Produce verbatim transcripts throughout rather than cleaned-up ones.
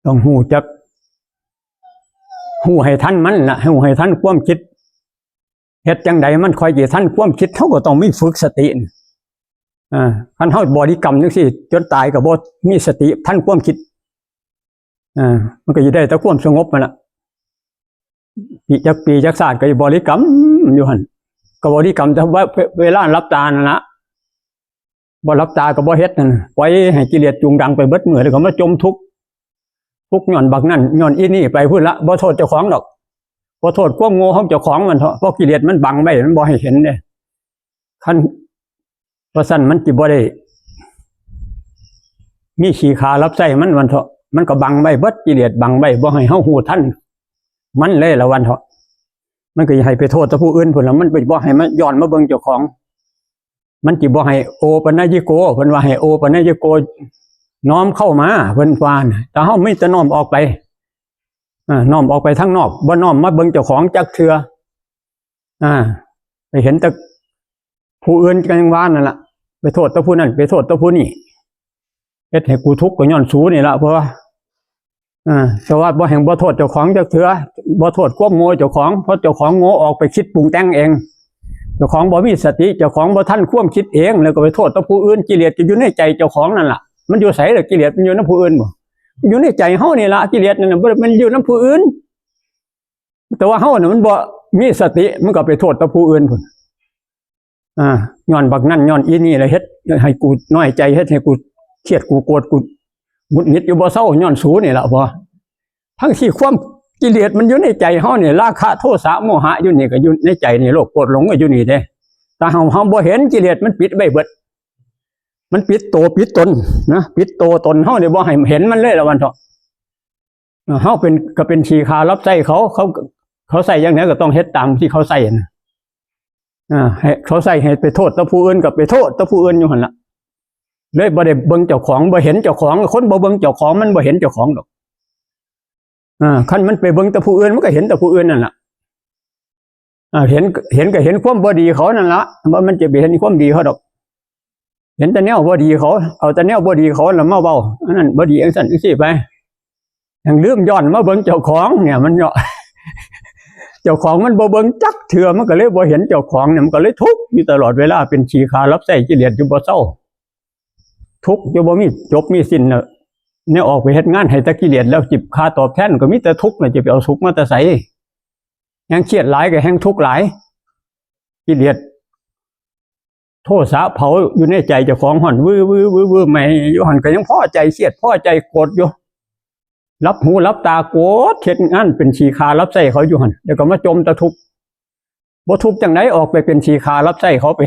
ต้องฮู้จักฮู้ให้ทันมันละฮู้ให้ทันความคิด เฮ็ดจังใดมันค่อยสิทันความคิด เฮาก็ต้องมีฝึกสตินี่อ่าคันเฮาบริกรรมจังซี่ จนตายก็บ่มีสติทันความคิดอ่ามันก็สิได้แต่ความสงบนั่นล่ะปีจักปีจักชาติก็บริกรรมอยู่หั่นก็บริกรรมแต่ว่าเวลาหลับตานั่นล่ะ บ่หลับตาก็บ่เฮ็ดนั่น ปล่อยให้กิเลสจูงดังไปเบิดมื้อ แล้วก็มาจมทุกข์ ทุกข์ย้อนบักนั่น ย้อนอีนี่ไปพุ้นละ บ่โทษเจ้าของดอก บ่โทษความโง่ของเจ้าของมันเถาะ เพราะกิเลสมันบังไว้ มันบ่ให้เห็นเด้ คัน ว่าซั่นมันสิบ่ได้ มีขี้ข้ารับใช้มัน มันเถาะ มันก็บังไว้เบิด กิเลสบังไว้ บ่ให้เฮาฮู้ทัน มันเลยละ วันเถาะ มันก็สิให้ไปโทษแต่ผู้อื่นพุ้นละ มันบ่ให้มันย้อนมาเบิ่งเจ้าของ มันสิบ่ให้โอปัญญิโก เพิ่นว่าให้โอปัญญิโก น้อมเข้ามา เพิ่นว่านะ แต่เฮามีแต่น้อมออกไป อ่า น้อมออกไปทางนอก บ่น้อมมาเบิ่งเจ้าของจักเทื่อ อ่า ไปเห็นแต่ผู้อื่นจั่งว่านั่นล่ะ ไปโทษแต่ผู้นั้น ไปโทษแต่ผู้นี้ เฮ็ดให้กูทุกข์ก็ย้อนสูนี่ล่ะ เพราะว่า อ่า แต่ว่าบ่แห่งบ่โทษเจ้าของจักเทื่อ บ่โทษความโง่เจ้าของ เพราะเจ้าของโง่ออกไปคิดปรุงแต่งเอง เจ้าของบ่มีสติ เจ้าของบ่ทันความคิดเอง แล้วก็ไปโทษแต่ผู้อื่น กิเลสก็อยู่ในใจเจ้าของนั่นล่ะ มันอยู่ไสล่ะ กิเลสมันอยู่นำผู้อื่นบ่ อยู่ในใจเฮานี่ล่ะ กิเลสนั่นน่ะ บ่ได้มันอยู่นำผู้อื่น แต่ว่าเฮาน่ะมันบ่มีสติ มันก็ไปโทษแต่ผู้อื่นพุ้น อ่า ย้อนบักนั่น ย้อนอีนี่แหละ เฮ็ดให้กูน้อยใจ เฮ็ดให้กูเครียด กูโกรธ กูหงุดหงิดอยู่บ่เซา ย้อนสูนี่ล่ะ พอ ทั้งที่ความกิเลสมันอยู่ในใจเฮานี่ ราคะ โทสะ โมหะ อยู่นี่ ก็อยู่ในใจนี่ โลภ โกรธ หลง ก็อยู่นี่เด้ แต่เฮา เฮาบ่เห็น กิเลสมันปิดไว้เบิด มันปิดโต ปิดตนนะ ปิดโตตนเฮานี่ บ่ให้เห็นมันเลยละ วันเถาะ เอ่อเฮาเป็น ก็เป็นขี้ข้ารับใช้เขา เขา เขาใช้อย่างไดก็ต้องเฮ็ดตามที่เขาใช้นะ อ่า ให้เขาใช้ให้ไปโทษแต่ผู้อื่นก็ไปโทษแต่ผู้อื่นอยู่หั่นล่ะ เลยบ่ได้เบิ่งเจ้าของ บ่เห็นเจ้าของ คนบ่เบิ่งเจ้าของมันบ่เห็นเจ้าของดอก อ่า คันมันไปเบิ่งแต่ผู้อื่นมันก็เห็นแต่ผู้อื่นนั่นล่ะ อ่า เห็น เห็นก็เห็นความบ่ดีเขานั่นล่ะ ว่ามันจะไปเห็นความดีเขาดอก เห็นแต่แนวบ่ดีเขา เอาแต่แนวบ่ดีเขาแล้วมาเว้า อันนั้นบ่ดีจั่งซั่นจั่งซี้ไป ยังลืมย้อนมาเบิ่งเจ้าของเนี่ย มันเนาะ เจ้าของมันบ่เบิ่งจักเทื่อ มันก็เลยบ่เห็นเจ้าของเนี่ย มันก็เลยทุกข์อยู่ตลอดเวลา เป็นขี้ข้ารับใช้กิเลสอยู่บ่เซา ทุกข์อยู่บ่มีจบมีสิ้นน่ะ เนี่ย ออกไปเฮ็ดงานให้แต่กิเลสแล้ว สิค่าตอบแทนก็มีแต่ทุกข์น่ะ จะไปเอาสุขมาแต่ไส แฮงเครียดหลายก็แฮงทุกข์หลาย กิเลส โทสะเผาอยู่ในใจเจ้าของ ฮ้อนวื้อวื้อวื้อวื้อ ไหม้อยู่หั่น ก็ยังพอใจเครียด พอใจโกรธอยู่ หลับหูหลับตาโกรธ เฮ็ดงานเป็นขี้ข้ารับใช้เขาอยู่หั่น แล้วก็มาจมแต่ทุกข์ บ่ทุกข์จั่งใด ออกไปเป็นขี้ข้ารับใช้เขาไป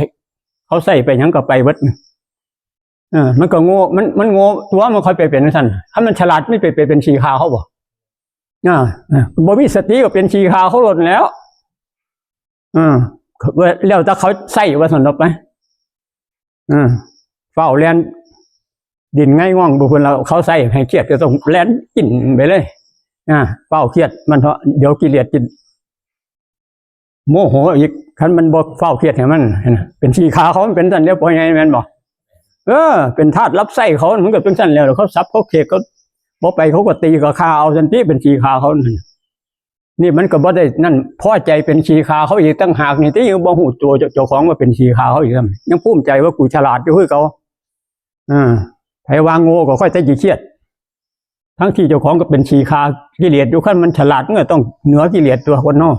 เขาใช้ไปหยังก็ไปเบิด เออ มันก็โง่ มัน มันโง่ตัว มันค่อยไปเป็นจั่งซั่น คันมันฉลาด มันไป ไปเป็นขี้ข้าเขาบ่ อ่า อ่า บ่มีสติก็เป็นขี้ข้าเขาโลดแล้ว อ่า แล้วแต่เขาใช้ว่าซั่นดอกไป อ่า ฟ้าวแล่น ดินหงายง่อง บุคคลเราเขาใช้ให้เครียดก็ต้องแล่นกินไปเลย อ่า ฟ้าวเครียดมันเถาะ เดี๋ยวกิเลสกิน โมโหอีก คันมันบ่ฟ้าวเครียดให้มัน หั่นน่ะ เป็นขี้ข้าเขา มันเป็นซั่นเด้อ พ่อใหญ่แม่นบ่ เออ เป็นทาสรับใช้เขา มันก็เป็นซั่นแล้ว เขาสับเขาเขกเขาบ่ไป เขาก็ตีก็ฆ่าเอาซั่นติ เป็นขี้ข้าเขานั่น นี่มันก็บ่ได้นั่น พอใจเป็นขี้ข้าเขาอีกต่างหากนี่ติ ยังบ่ฮู้ตัวเจ้า เจ้าของว่าเป็นขี้ข้าเขาอีกซ้ำ ยังภูมิใจว่ากูฉลาดอยู่คือเก่า อ่า ไผว่าโง่ก็ค่อยแต่ขี้เครียด ทั้งที่เจ้าของก็เป็นขี้ข้ากิเลสอยู่ คันมันฉลาดมันก็ต้องเหนือกิเลสตัวคนเฮา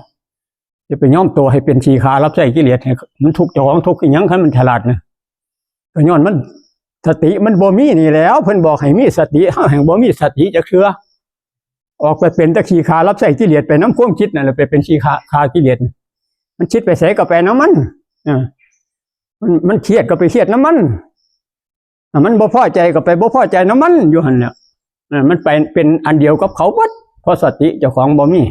จะไปยอมตัวให้เป็นขี้ข้ารับใช้กิเลส ให้มันทุกข์ เจ้าของทุกข์อีหยัง คันมันฉลาดนะ ก็ย้อนมัน สติมันบ่มีนี่แหล้ว เพิ่นบอกให้มีสติ เฮาแฮ่งบ่มีสติจักเทื่อ ออกไปเป็นแต่ขี้ข้ารับใช้กิเลส ไปนำความคิดนั่นแหละ ไปเป็นขี้ข้า ข้ากิเลส มันคิดไปไสก็ไปนำมัน อ่า มัน มันเครียดก็ไปเครียดนำมัน อ่ะ มันบ่พอใจก็ไปบ่พอใจนำมันอยู่หั่นแหละ อ่ะ มันไปเป็นอันเดียวกับเขาเบิด เพราะสติเจ้าของบ่มี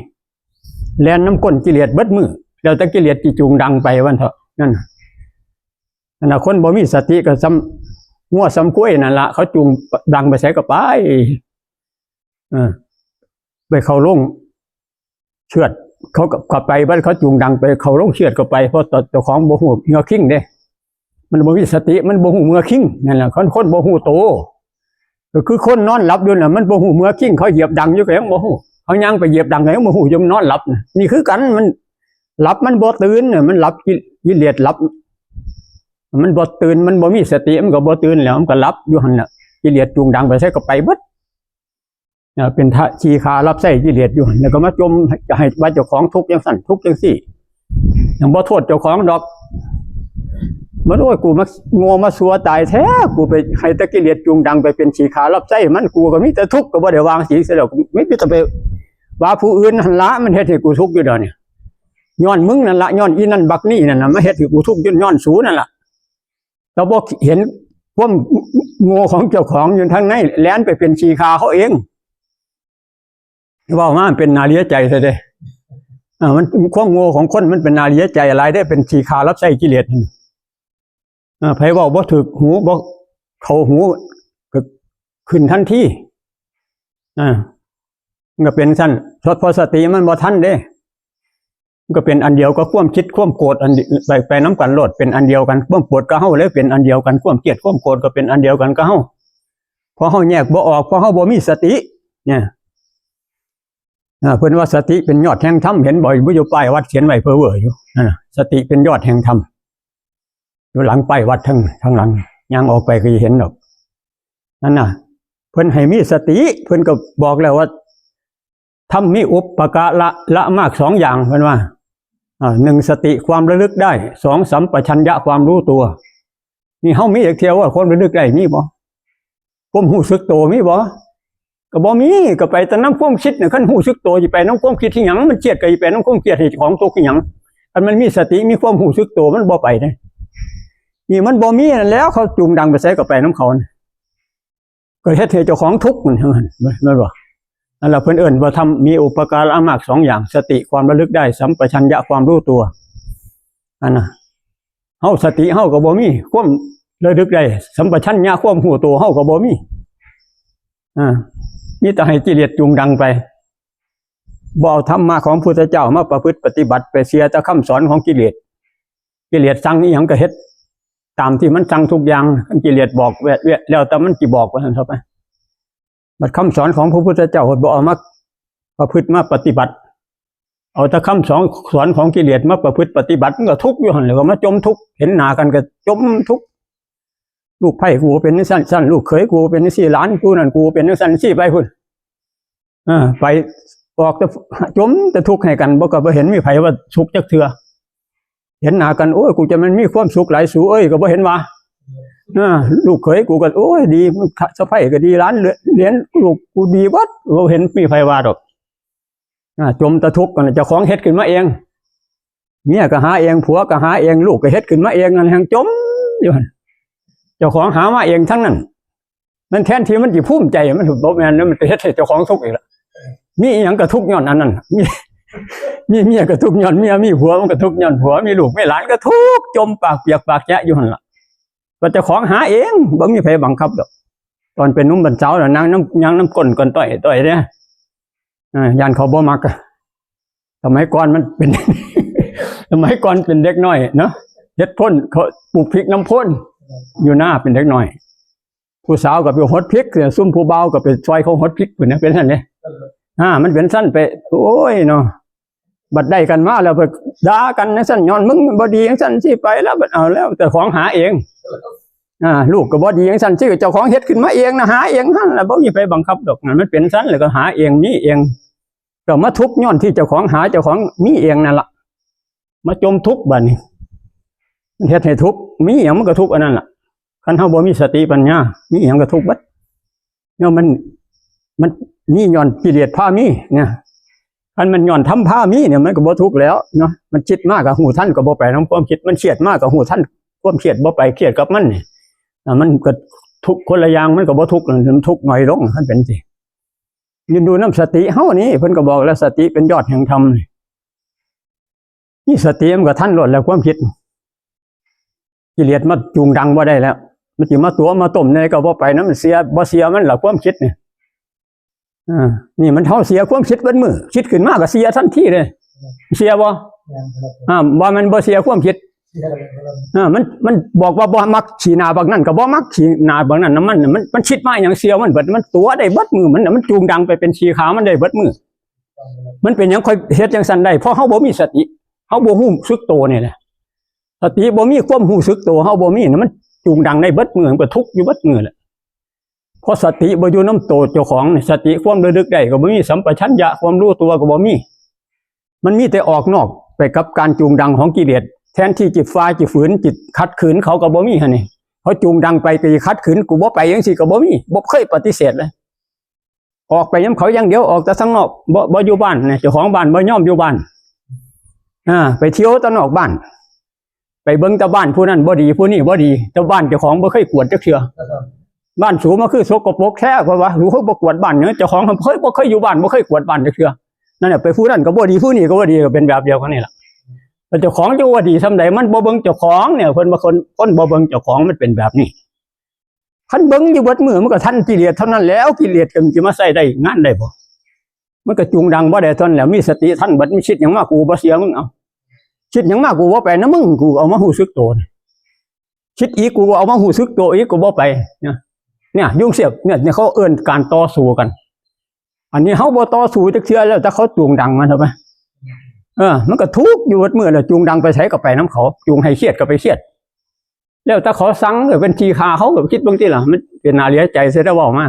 แล่นนำก้นกิเลสเบิดมื้อ แล้วแต่กิเลสสิจูงดังไปว่าซั่นเถาะ นั่นน่ะ อันน่ะ คนบ่มีสติก็ส่ำงัวส่ำควายนั่นล่ะ เขาจูงดังไปไสก็ไป เออ ไปเข้าโรงเชือด เขาก็ ก็ไปเบิด เขาจูงดังไปเข้าโรงเชือดก็ไป เพราะเจ้าของบ่ฮู้เงื้อคิงเด้ มันบ่มีสติ มันบ่ฮู้เงื้อคิง นั่นแหละ คน คนบ่ฮู้โต ก็คือคนนอนหลับอยู่น่ะ มันบ่ฮู้เมื่อคิงเขาเหยียบดังอยู่ก็ยังบ่ฮู้ เขาย่างไปเหยียบดังก็ยังบ่ฮู้ ยังนอนหลับน่ะ นี่คือกัน มันหลับมันบ่ตื่นน่ะ มันหลับกิ กิเลสหลับ มันบ่ตื่น มันบ่มีสติ มันก็บ่ตื่นแล้ว มันก็หลับอยู่หั่นน่ะ กิเลสจูงดังไปไสก็ไปเบิด เอ่อ เป็นท่าขี้ข้ารับใช้กิเลสอยู่หั่น แล้วก็มาจมให้ว่าเจ้าของทุกข์จังซั่น ทุกข์จังซี่ ยังบ่โทษเจ้าของดอก มัน โอ้ย กูมาโง่มาซัวตายแท้ กูไปให้แต่กิเลสจูงดังไปเป็นขี้ข้ารับใช้มัน กูก็มีแต่ทุกข์ ก็บ่ได้วางสิซะแล้ว มีแต่ไปว่าผู้อื่นหั่นละ มันเฮ็ดให้กูทุกข์อยู่เดี๋ยวนี้ ย้อนมึงนั่นละ ย้อนอีนั่นบักนี่นั่นน่ะ มาเฮ็ดให้กูทุกข์อยู่ ย้อนสูนั่นล่ะ เราบ่เห็นความโง่ของเจ้าของอยู่ทางใน แล่นไปเป็นขี้ข้าเขาเอง เว้ามามันเป็นหน้าเหลียใจซะเด้ อ่า มัน ความโง่ของคนมันเป็นหน้าเหลียใจหลายเด้ เป็นขี้ข้ารับใช้กิเลสนั่น อ่า ไผเว้าบ่ถูกหู บ่เข้าหู ก็ขึ้นทันที อ่า มันก็เป็นซั่น เพราะสติมันบ่ทันเด้ มันก็เป็นอันเดียวกับความคิดความโกรธอันเดียว ไป ไปนำกันโลด เป็นอันเดียวกัน ความโกรธกับเฮาเลยเป็นอันเดียวกัน ความเกลียดความโกรธก็เป็นอันเดียวกันกับเฮา เพราะเฮาแยกบ่ออก เพราะเฮาบ่มีสติ เนี่ย อ่า เพิ่นว่าสติเป็นยอดแห่งธรรม เห็นบ่ บ่อยู่ป้ายวัดเขียนไว้เพ้อเว่ออยู่ นั่นน่ะ สติเป็นยอดแห่งธรรม อยู่หลังป้ายวัดทาง ทางหลัง ย่างออกไปก็สิเห็นดอก นั่นน่ะ เพิ่นให้มีสติ เพิ่นก็บอกแล้วว่า ธรรมมีอุปการะมากสองอย่าง เพิ่นว่า อ่า หนึ่ง สติความระลึกได้ สอง สัมปชัญญะความรู้ตัว นี่เฮามีจักเทื่อว่าความระลึกได้มีบ่ ความรู้สึกตัวมีบ่ ก็บ่มี ก็ไปแต่นำความคิดน่ะ คันรู้สึกตัวสิไปนำความคิดอีหยัง มันเครียดก็สิไปนำความเครียดให้เจ้าของทุกข์อีหยัง คันมันมีสติมีความรู้สึกตัวมันบ่ไปเด้ นี่มันบ่มีนั่นแหล้ว เขาจูงดังไปไสก็ไปนำเขาน่ะ ก็เฮ็ดให้เจ้าของทุกข์นั่น แม่นบ่ นั่นล่ะเพิ่นเอิ้นว่าธรรมมีอุปการะมากสองอย่าง สติความระลึกได้ สัมปชัญญะความรู้ตัว อันน่ะ เฮาสติเฮาก็บ่มี ความระลึกได้ สัมปชัญญะความรู้ตัวเฮาก็บ่มี อ่า มีแต่ให้กิเลสจูงดังไป บ่เอาธรรมะของพุทธเจ้ามาประพฤติปฏิบัติ ไปเชื่อแต่คำสอนของกิเลส กิเลสสั่งอีหยังก็เฮ็ดตามที่มันสั่งทุกอย่าง กิเลสบอกแวะๆ แล้วแต่มันสิบอก ว่าซั่นเถาะไป บัดคำสอนของพระพุทธเจ้าบ่เอามาประพฤติมาปฏิบัติ เอาแต่คำสอน สอนของกิเลสมาประพฤติปฏิบัติ มันก็ทุกข์อยู่หั่นแหละ ก็มาจมทุกข์ เห็นหน้ากันก็จมทุกข์ ลูกไผ่กูเป็นจั่งซั่น ซั่น ลูกเขยกูเป็นจั่งซี่ หลานกูนั่นกูเป็นจั่งซั่น ซี่ไปพุ้น อ่า ไปออกแต่จมแต่ทุกข์ให้กัน บ่ ก็บ่เห็นมีไผว่าสุขจักเทื่อ เห็นหน้ากัน โอ้ย กูจะมันมีความสุขหลายสู เอ้ย ก็บ่เห็นว่า อ่า ลูกเขยกูก็ โอ้ย ดี สะใภ้ก็ดี หลานเหลนลูกกูดีเบิด บ่เห็นมีไผว่าดอก อ่า จมแต่ทุกข์กัน เจ้าของเฮ็ดขึ้นมาเอง เมียก็หาเอง ผัวก็หาเอง ลูกก็เฮ็ดขึ้นมาเอง นั่นแฮงจมอยู่หั่น เจ้าของหามาเองทั้งนั้น มันแทนที่มันสิภูมิใจ มันบ่แม่นนะ มันไปเฮ็ดให้เจ้าของทุกข์อีกละ มีอีหยังก็ทุกข์ย้อนอันนั้น มี มีเมียก็ทุกข์ย้อนเมีย มีผัวมันก็ทุกข์ย้อนผัว มีลูกมีหลานก็ทุกข์จมปากเปียกปากแฉะอยู่หั่นล่ะ ก็เจ้าของหาเอง บ่มีไผบังคับดอก ตอนเป็นหนุ่มเป็นสาวน่ะ นั่งนำ ย่างนำก้นก้นต้อยต้อยเด้ อ่า ย่านเขาบ่มักอะ สมัยก่อนมันเป็น สมัยก่อนเป็นเด็กน้อยเนาะ เฮ็ดพ่น เขาปลูกพริกนำพ่น อยู่นาเป็นเด็กน้อย ผู้สาวก็ไปหดพริก ซุมผู้บ่าวก็ไปซ่อยเขาหดพริกพุ้นนะ เป็นซั่นเด้ อ่า มันเป็นซั่นไป โอ้ยเนาะ บัดได้กันมาแล้วไปด่ากันจั่งซั่น ย้อนมึงบ่ดีจั่งซั่น ซี่ไปแล้ว บัดเอาแล้ว เจ้าของหาเอง อ่า ลูกก็บ่ดีจั่งซั่น ซี่ เจ้าของเฮ็ดขึ้นมาเองนะ หาเองหั่นล่ะ บ่มีไผบังคับดอก นั่นมันเป็นซั่น แล้วก็หาเอง มีเอง ก็มาทุกข์ย้อนที่เจ้าของหา เจ้าของมีเองนั่นล่ะ มาจมทุกข์บัดนี้ มันเฮ็ดให้ทุกข์ มีหยังมันก็ทุกข์อันนั้นล่ะ คันเฮาบ่มีสติปัญญา มีหยังก็ทุกข์เบิด เนี่ยมัน มันมีย้อนกิเลสพามีเนี่ย คันมันย้อนธรรมพามีเนี่ย มันก็บ่ทุกข์แล้วเนาะ มันคิดมาก็ฮู้ทัน ก็บ่ไปนำความคิด มันเครียดมาก็ฮู้ทัน ความเครียด บ่ไปเครียดกับมันนี่ อ่า มันก็ทุกข์คนละอย่าง มันก็บ่ทุกข์ มันทุกข์น้อยลง คันเป็นจั่งซี้ ยืนดูนำสติเฮานี่ เพิ่นก็บอกแล้ว สติเป็นยอดแห่งธรรมนี่ มีสติมันก็ทันโลดแล้วความคิด กิเลสมาจูงดังบ่ได้แล้ว มันสิมาตั๋วมาต้มแนวใดก็บ่ไปนำ มันเสีย บ่เสียมันล่ะความคิดนี่ อ่า นี่มันเฮาเสียความคิดเบิดมื้อ คิดขึ้นมาก็เสียทันทีเลย เสียบ่ อ่า ว่ามันบ่เสียความคิด เออมันมันบอกว่าบ่มักขี้หน้าบักนั่นก็บ่มักขี้หน้าบักนั่นนะมันมันมันคิดมาอย่างเสียวมันเบิดมันตัวได้เบิดมือมันน่ะมันจูงดังไปเป็นขี้ขามันได้เบิดมือมันเป็นหยังค่อยเฮ็ดจังซั่นได้เพราะเฮาบ่มีสติเฮาบ่ฮู้สึกโตนี่แหละสติบ่มีความฮู้สึกโตเฮาบ่มีนะมันจูงดังได้เบิดมือมันก็ทุกข์อยู่เบิดมือแหละเพราะสติบ่อยู่นำโตเจ้าของนี่สติความระลึกได้ก็บ่มีสัมปชัญญะความรู้ตัวก็บ่มี มันมีแต่ออกนอกไปกับการจูงดังของกิเลสแทนที่จิตฟ้าจิตฝืนจิตขัดขืนเขาก็บ่มีหั่นนี่เขาจูงดังไปก็ขัดขืนกูบ่ไปจังซี่ก็บ่มีบ่เคยปฏิเสธเลยออกไปยามเขาอย่างเดียวออกแต่ข้างนอกบ่บ่อยู่บ้านนะเจ้าของบ้านบ่ยอมอยู่บ้านอ่าไปเที่ยวแต่นอกบ้าน ไปเบิ่งแต่บ้านผู้นั้นบ่ดีผู้นี้บ่ดีแต่บ้านเจ้าของบ่เคยกวดจักเทื่อบ้านสูมาคือสกปรกแท้เพราะว่าสูบ่กวดบ้านเนี่ยเจ้าของเคยบ่เคยอยู่บ้านบ่เคยกวดบ้านจักเทื่อนั่นแหละไปผู้นั้นก็บ่ดีผู้นี้ก็บ่ดีก็เป็นแบบเดียวกันนี่แหละแต่เจ้าของจะว่าดีส่ำใดมันบ่เบิ่งเจ้าของเนี่ยเพิ่นว่าคนคนบ่เบิ่งเจ้าของมันเป็นแบบนี้คันเบิ่งอยู่เบิดมื้อมันก็ทันกิเลสเท่านั้นแล้วกิเลสก็มันสิมาใช้ได้งานได้บ่มันก็จูงดังบ่ได้เท่านั้นแหล้วมีสติทันเบิดมันคิดหยังมากูบ่เสียมึงเอาคิดหยังมากูบ่ไปนะมึงกูเอามาฮู้สึกโตนี่คิดอีกกูเอามาฮู้สึกโตอีกกูบ่ไปนะเนี่ยยุ่งเสียบเนี่ยเนี่ยเขาเอิ้นการต่อสู้กัน อันนี้เฮาบ่ต่อสู้จักเทื่อแล้วแต่เขาจูงดังมันเท่าไปเออ มันก็ทุกข์อยู่เบิดมื้อแล้วจูงดังไปไสก็ไปนำเขาจูงให้เครียดก็ไปเครียดแล้วแต่เขาสั่งก็เป็นขี้ข้าเขาก็คิดเบิ่งติล่ะมันเป็นน่าเหลือใจเสียแต่เว้ามา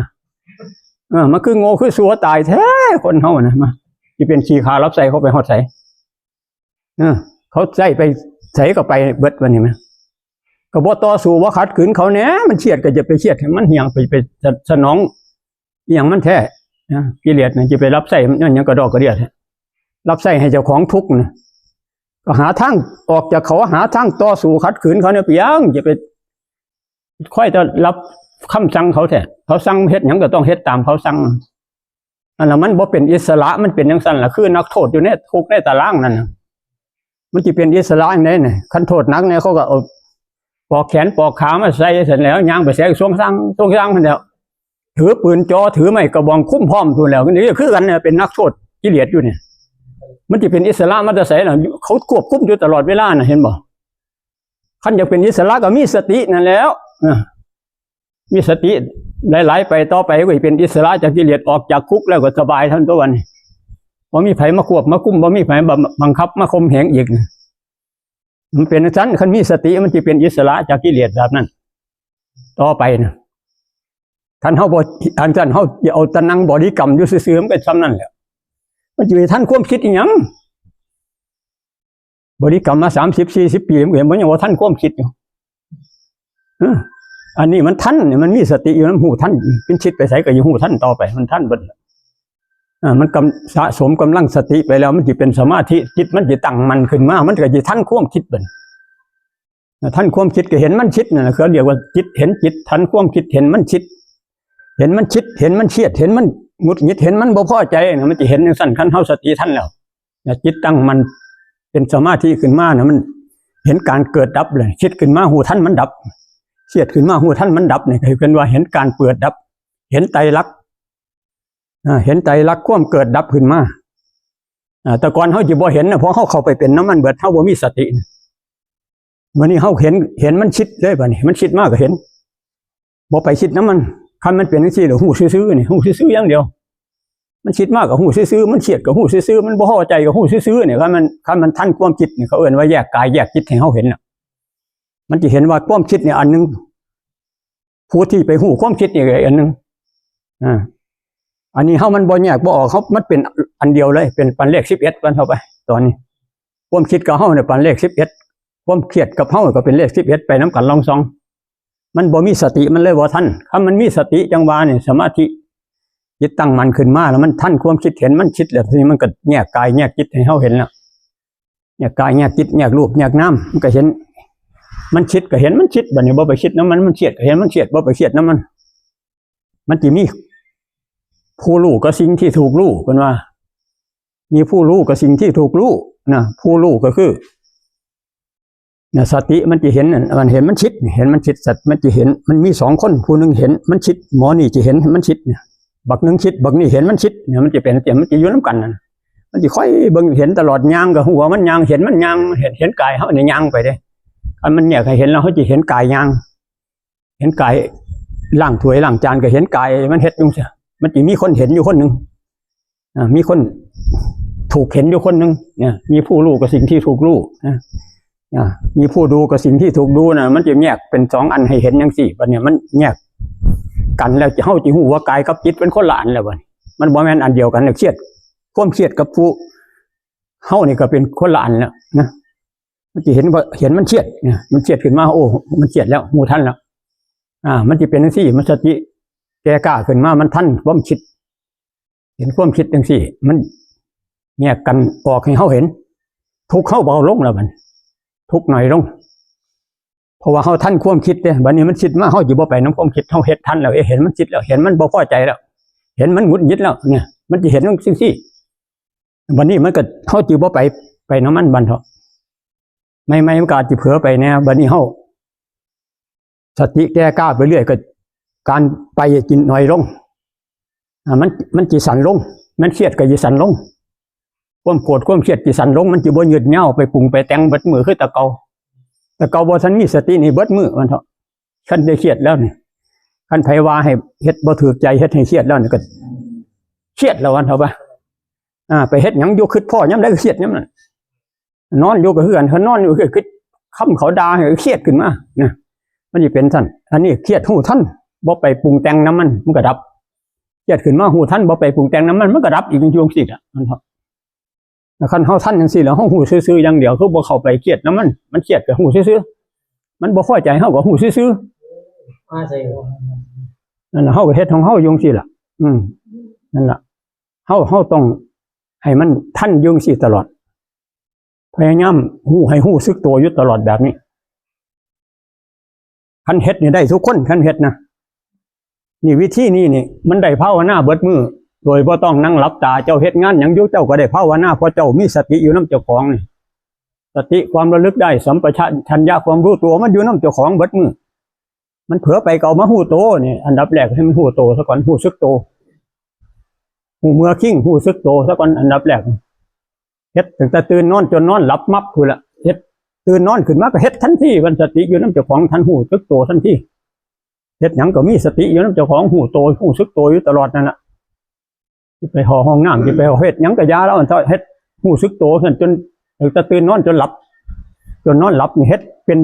เออมันคือโง่คือสัวตายแท้คนเฮานะมาสิเป็นขี้ข้ารับใช้เขาไปฮอดไสเออ เขาใช้ไปไสก็ไปเบิดวันนี้แหมก็บ่ต่อสู้บ่ขัดขืนเขาแหน่มันเครียดก็จะไปเครียดให้มันเหี่ยงไปไปสนอง อหย่างมันแท้นะกิเลสนะจะไปรับใช้มันหยังกระดอกกระเดียดรับใช้ให้เจ้าของทุกข์นะก็หาทางออกจากเขาหาทางต่อสู้ขัดขืนเขาเนี่ยเปียงจะไปค่อยจะรับคำสั่งเขาแท้เขาสั่งเฮ็ดหยังก็ต้องเฮ็ดตามเขาสั่งอันนั้นมันบ่เป็นอิสระมันเป็นจังซั่นล่ะคือนักโทษอยู่ในคุกในตารางนั่นน่ะมันสิเป็นอิสระจั่งใด๋นี่คันโทษหนักเนี่ยเขาก็เอาปอกแขนปอกขามาใส่เสร็จแล้วย่างไปใส่ช่วงสั่งช่วงสั่งนั่นแหล้ว ถือปืนจ่อถือไม้กระบองคุ้มพร้อมอยู่แล้วนี่คือกันเนี่ยเป็นนักโทษกิเลสอยู่เนี่ยมันจะเป็นอิสระมาแต่ไสล่ะเขาควบคุมอยู่ตลอดเวลาน่ะเห็นบ่คันอยากเป็นอิสระก็มีสตินั่นแหล้วนะมีสติหลายๆไปต่อไปก็เป็นอิสระจากกิเลสออกจากคุกแล้วก็สบายเท่านั้นตัวนี้บ่มีไผมาควบมาคุมบ่มีไผบังคับมาข่มเหงอีกมันเป็นจั่งซั่นคันมีสติมันจะเป็นอิสระจากกิเลสแบบนั้น ต่อไปนะคันเฮาบ่อันซั่นเฮาสิเอาแต่นั่งบริกรรมอยู่ซื่อๆมันก็ส่ำนั่นแหละมันสิไปทันความคิดอีหยังบริกรรมมาสามสิบสี่สิบปีมันก็ยังบ่ทันความคิดอยู่เอออันนี้มันทันนี่มันมีสติอยู่มันฮู้ทันเป็นคิดไปไสก็อยู่ฮู้ทันต่อไปมันทันเบิดอ่ามันกำสะสมกำลังสติไปแล้วมันสิเป็นสมาธิจิตมันสิตั้งมั่นขึ้นมามันก็สิทันความคิดเบิด ทันความคิดก็เห็นมันคิดนั่นแหละเขาเรียกว่าจิตเห็นจิตทันความคิดเห็นมันคิด เห็นมันคิดเห็นมันเครียดเห็นมันหงุดหงิดเห็นมันบ่พอใจนะมันจะเห็นจั่งซั่นคันเฮาสติทันแล้วนะจิตตั้งมันเป็นสมาธิขึ้นมานะมันเห็นการเกิดดับเลยคิดขึ้นมาฮู้ทันมันดับเครียดขึ้นมาฮู้ทันมันดับนี่คือเป็นว่าเห็นการเกิดดับ เห็นไตรลักษณ์อ่าเห็นไตรลักษณ์ความเกิดดับขึ้นมาอ่าแต่ก่อนเฮาสิบ่เห็นนะเพราะเฮาเข้าไปเป็นนำมันเบิดเฮาบ่มีสตินะ มื้อนี้เฮาเห็นเห็นมันคิดเลยบัดนี้มันคิดมาก็เห็นบ่ไปคิดนำมันคันมันเป็นจั่งซี่แล้วฮู้ซื่อๆนี่ฮู้ซื่อๆอย่างเดียวมันคิดมาก็ฮู้ซื่อๆมันเครียดก็ฮู้ซื่อๆมันบ่พอใจก็ฮู้ซื่อๆนี่คันมันคันมันทันความคิดนี่เขาเอิ้นว่าแยกกายแยกจิตให้เฮาเห็นน่ะมันสิเห็นว่าความคิดนี่อันหนึ่งผู้ที่ไปฮู้ความคิดนี่ก็อันหนึ่งอ่าอันนี้เฮามันบ่แยกบ่ออกเฮามันเป็นอันเดียวเลยเป็นปันเลขสิบเอ็ดปันเข้าไปตอนนี้ ความคิดกับเฮาเนี่ยปันเลขสิบเอ็ดความเครียดกับเฮาก็เป็นเลขสิบเอ็ดไปนำกันลองส่องมันบ่มีสติมันเลยบ่ทันคันมันมีสติจั่งว่านี่สมาธิจิตตั้งมั่นขึ้นมาแล้วมันทันความคิดเห็นมันคิดแล้วทีนี้มันก็แยกกายแยกจิตให้เฮาเห็นแล้วแยกกายแยกจิตแยกรูปแยกนามมันก็เห็นมันคิดก็เห็นมันคิดบัดนี้บ่ไปคิดนำมันมันเครียดก็เห็นมันเครียดบ่ไปเครียดนำมันมันสิมีผู้รู้กับสิ่งที่ถูกรู้เพิ่นว่า มีผู้รู้กับสิ่งที่ถูกรู้นะผู้รู้ก็คือนะสติมันสิเห็นอันมันเห็นมันคิดนี่เห็นมันคิดสัตว์มันสิเห็นมันมีสองคนผู้หนึ่งเห็นมันคิดหมอนี่สิเห็นมันคิดเนี่ยบักหนึ่งคิดบักนี่เห็นมันคิดเนี่ยมันสิเป็นจั่งซี้มันสิอยู่นำกันนั่นมันสิค่อยเบิ่งเห็นตลอดย่างก็ฮู้ว่ามันย่างเห็นมันย่างเห็นเห็นกายเฮาเนี่ยย่างไปเด้ อันมันแยกให้เห็นแล้ว เขาจะเห็นกายย่าง เห็นกายล้างถ้วยล้างจาน ก็เห็นกายมันเฮ็ดอยู่จั่งซี้ มันจะมีคนเห็นอยู่คนหนึ่ง อ่า มีคนถูกเห็นอยู่คนหนึ่งเนี่ย มีผู้รู้กับสิ่งที่ถูกรู้นะ อ่า มีผู้ดูกับสิ่งที่ถูกดูนะ มันจะแยกเป็นสองอันให้เห็นจั่งซี้ บัดเนี่ยมันแยกกันแล้ว เฮาจะรู้ว่ากายกับจิตเป็นคนละอันแล้วบัดนี้ มันบ่แม่นอันเดียวกันแล้ว เครียด ความเครียดกับผู้ เฮานี่ก็เป็นคนละอันแล้วนะ มันจะเห็นว่า เห็นมันเครียดเนี่ย มันเครียดขึ้นมา โอ้ มันเครียดแล้ว รู้ทันแล้ว อ่า มันจะเป็นจั่งซี้ มันสติแก่กล้าขึ้นมา มันทันความคิด เห็นความคิดจั่งซี้ มันแยกกันออกให้เฮาเห็น ทุกข์เฮาเบาลงแล้วบัดนี้ ทุกข์น้อยลง เพราะว่าเฮาทันความคิดเด้ บัดนี้มันคิดมา เฮาสิบ่ไปนำความคิด เฮาเฮ็ดทันแล้ว เอ๊ะ เห็นมันคิดแล้ว เห็นมันบ่พอใจแล้ว เห็นมันหงุดหงิดแล้วเนี่ย มันจะเห็นจั่งซี้ บัดนี้มันก็ เฮาสิบ่ไป ไปนำมันบัดเถาะ ใหม่ๆมันก็อาจสิเผลอไปแน่ บัดนี้เฮาสติแก่กล้าไปเรื่อย ก็การไปกินน้อยลง อ่า มัน มันสิสั้นลง มันเครียดก็สิสั้นลง ความโกรธความเครียดสิสั้นลง มันสิบ่ยืดยาวไปปรุงไปแต่งเบิดมื้อคือแต่เก่า แต่เก่าบ่ทันมีสตินี่เบิดมื้อมันเถาะ คันได้เครียดแล้วนี่ คันไผว่าให้เฮ็ดบ่ถูกใจ เฮ็ดให้เครียดแล้วนี่ก็เครียดแล้ววันเถาะปะ อ่า ไปเฮ็ดหยังอยู่ คิดพ้อยามใดก็เครียดยามนั้น นอนอยู่ก็คือกัน คันนอนอยู่ก็คิดคำเขาด่าให้เครียดขึ้นมานะ มันสิเป็นซั่น อันนี้เครียดรู้ทัน บ่ไปปรุงแต่งนำมัน มันก็ดับ เครียดขึ้นมารู้ทัน บ่ไปปรุงแต่งนำมัน มันก็ดับอีกอยู่จั่งซี้ล่ะ มันเถาะ คันเฮาทันจั่งซี้แล้ว เฮารู้ซื่อๆอย่างเดียว คือบ่เข้าไปเครียดนำมัน มันเครียดก็รู้ซื่อๆ มันบ่พอใจ เฮาก็รู้ซื่อ มาใส่หัว ๆ นั่นน่ะ เฮาก็เฮ็ดของเฮาอยู่จั่งซี้ล่ะ อืม นั่นล่ะ เฮา เฮาต้องให้มันทันอยู่จั่งซี้ตลอด พยายามรู้ให้รู้สึกตัวอยู่ตลอดแบบนี้ คันเฮ็ดนี่ได้ทุกคน คันเฮ็ดนะ นี่วิธีนี้นี่ มันได้ภาวนาเบิดมื้อ โดยบ่ต้องนั่งหลับตา เจ้าเฮ็ดงานหยังอยู่ เจ้าก็ได้ภาวนา เพราะเจ้ามีสติอยู่นำเจ้าของนี่ สติความระลึกได้ สัมปชัญญะความรู้ตัว มันอยู่นำเจ้าของเบิดมื้อ มันเผลอไปก็เอามารู้ตัวนี่ อันดับแรกให้มันรู้ตัวซะก่อน รู้สึกตัว รู้เมื่อคิง รู้สึกตัวซะก่อน อันดับแรก เฮ็ดตั้งแต่ตื่นนอนจนนอนหลับมับพู้นละ เฮ็ด ตื่นนอนขึ้นมาก็เฮ็ดทันที มันสติอยู่นำเจ้าของ ทันรู้สึกตัวทันที เฮ็ดหยังก็มีสติอยู่นำเจ้าของ รู้ตัว รู้สึกตัวอยู่ตลอดนั่นล่ะ สิไปเข้าห้องน้ำ สิไปเฮ็ดหยังก็อย่าแล้ว อันเถาะ เฮ็ดรู้สึกตัวซั่น จนตั้งแต่ตื่นนอนจนหลับ จนนอนหลับนี่ เฮ็ดเป็น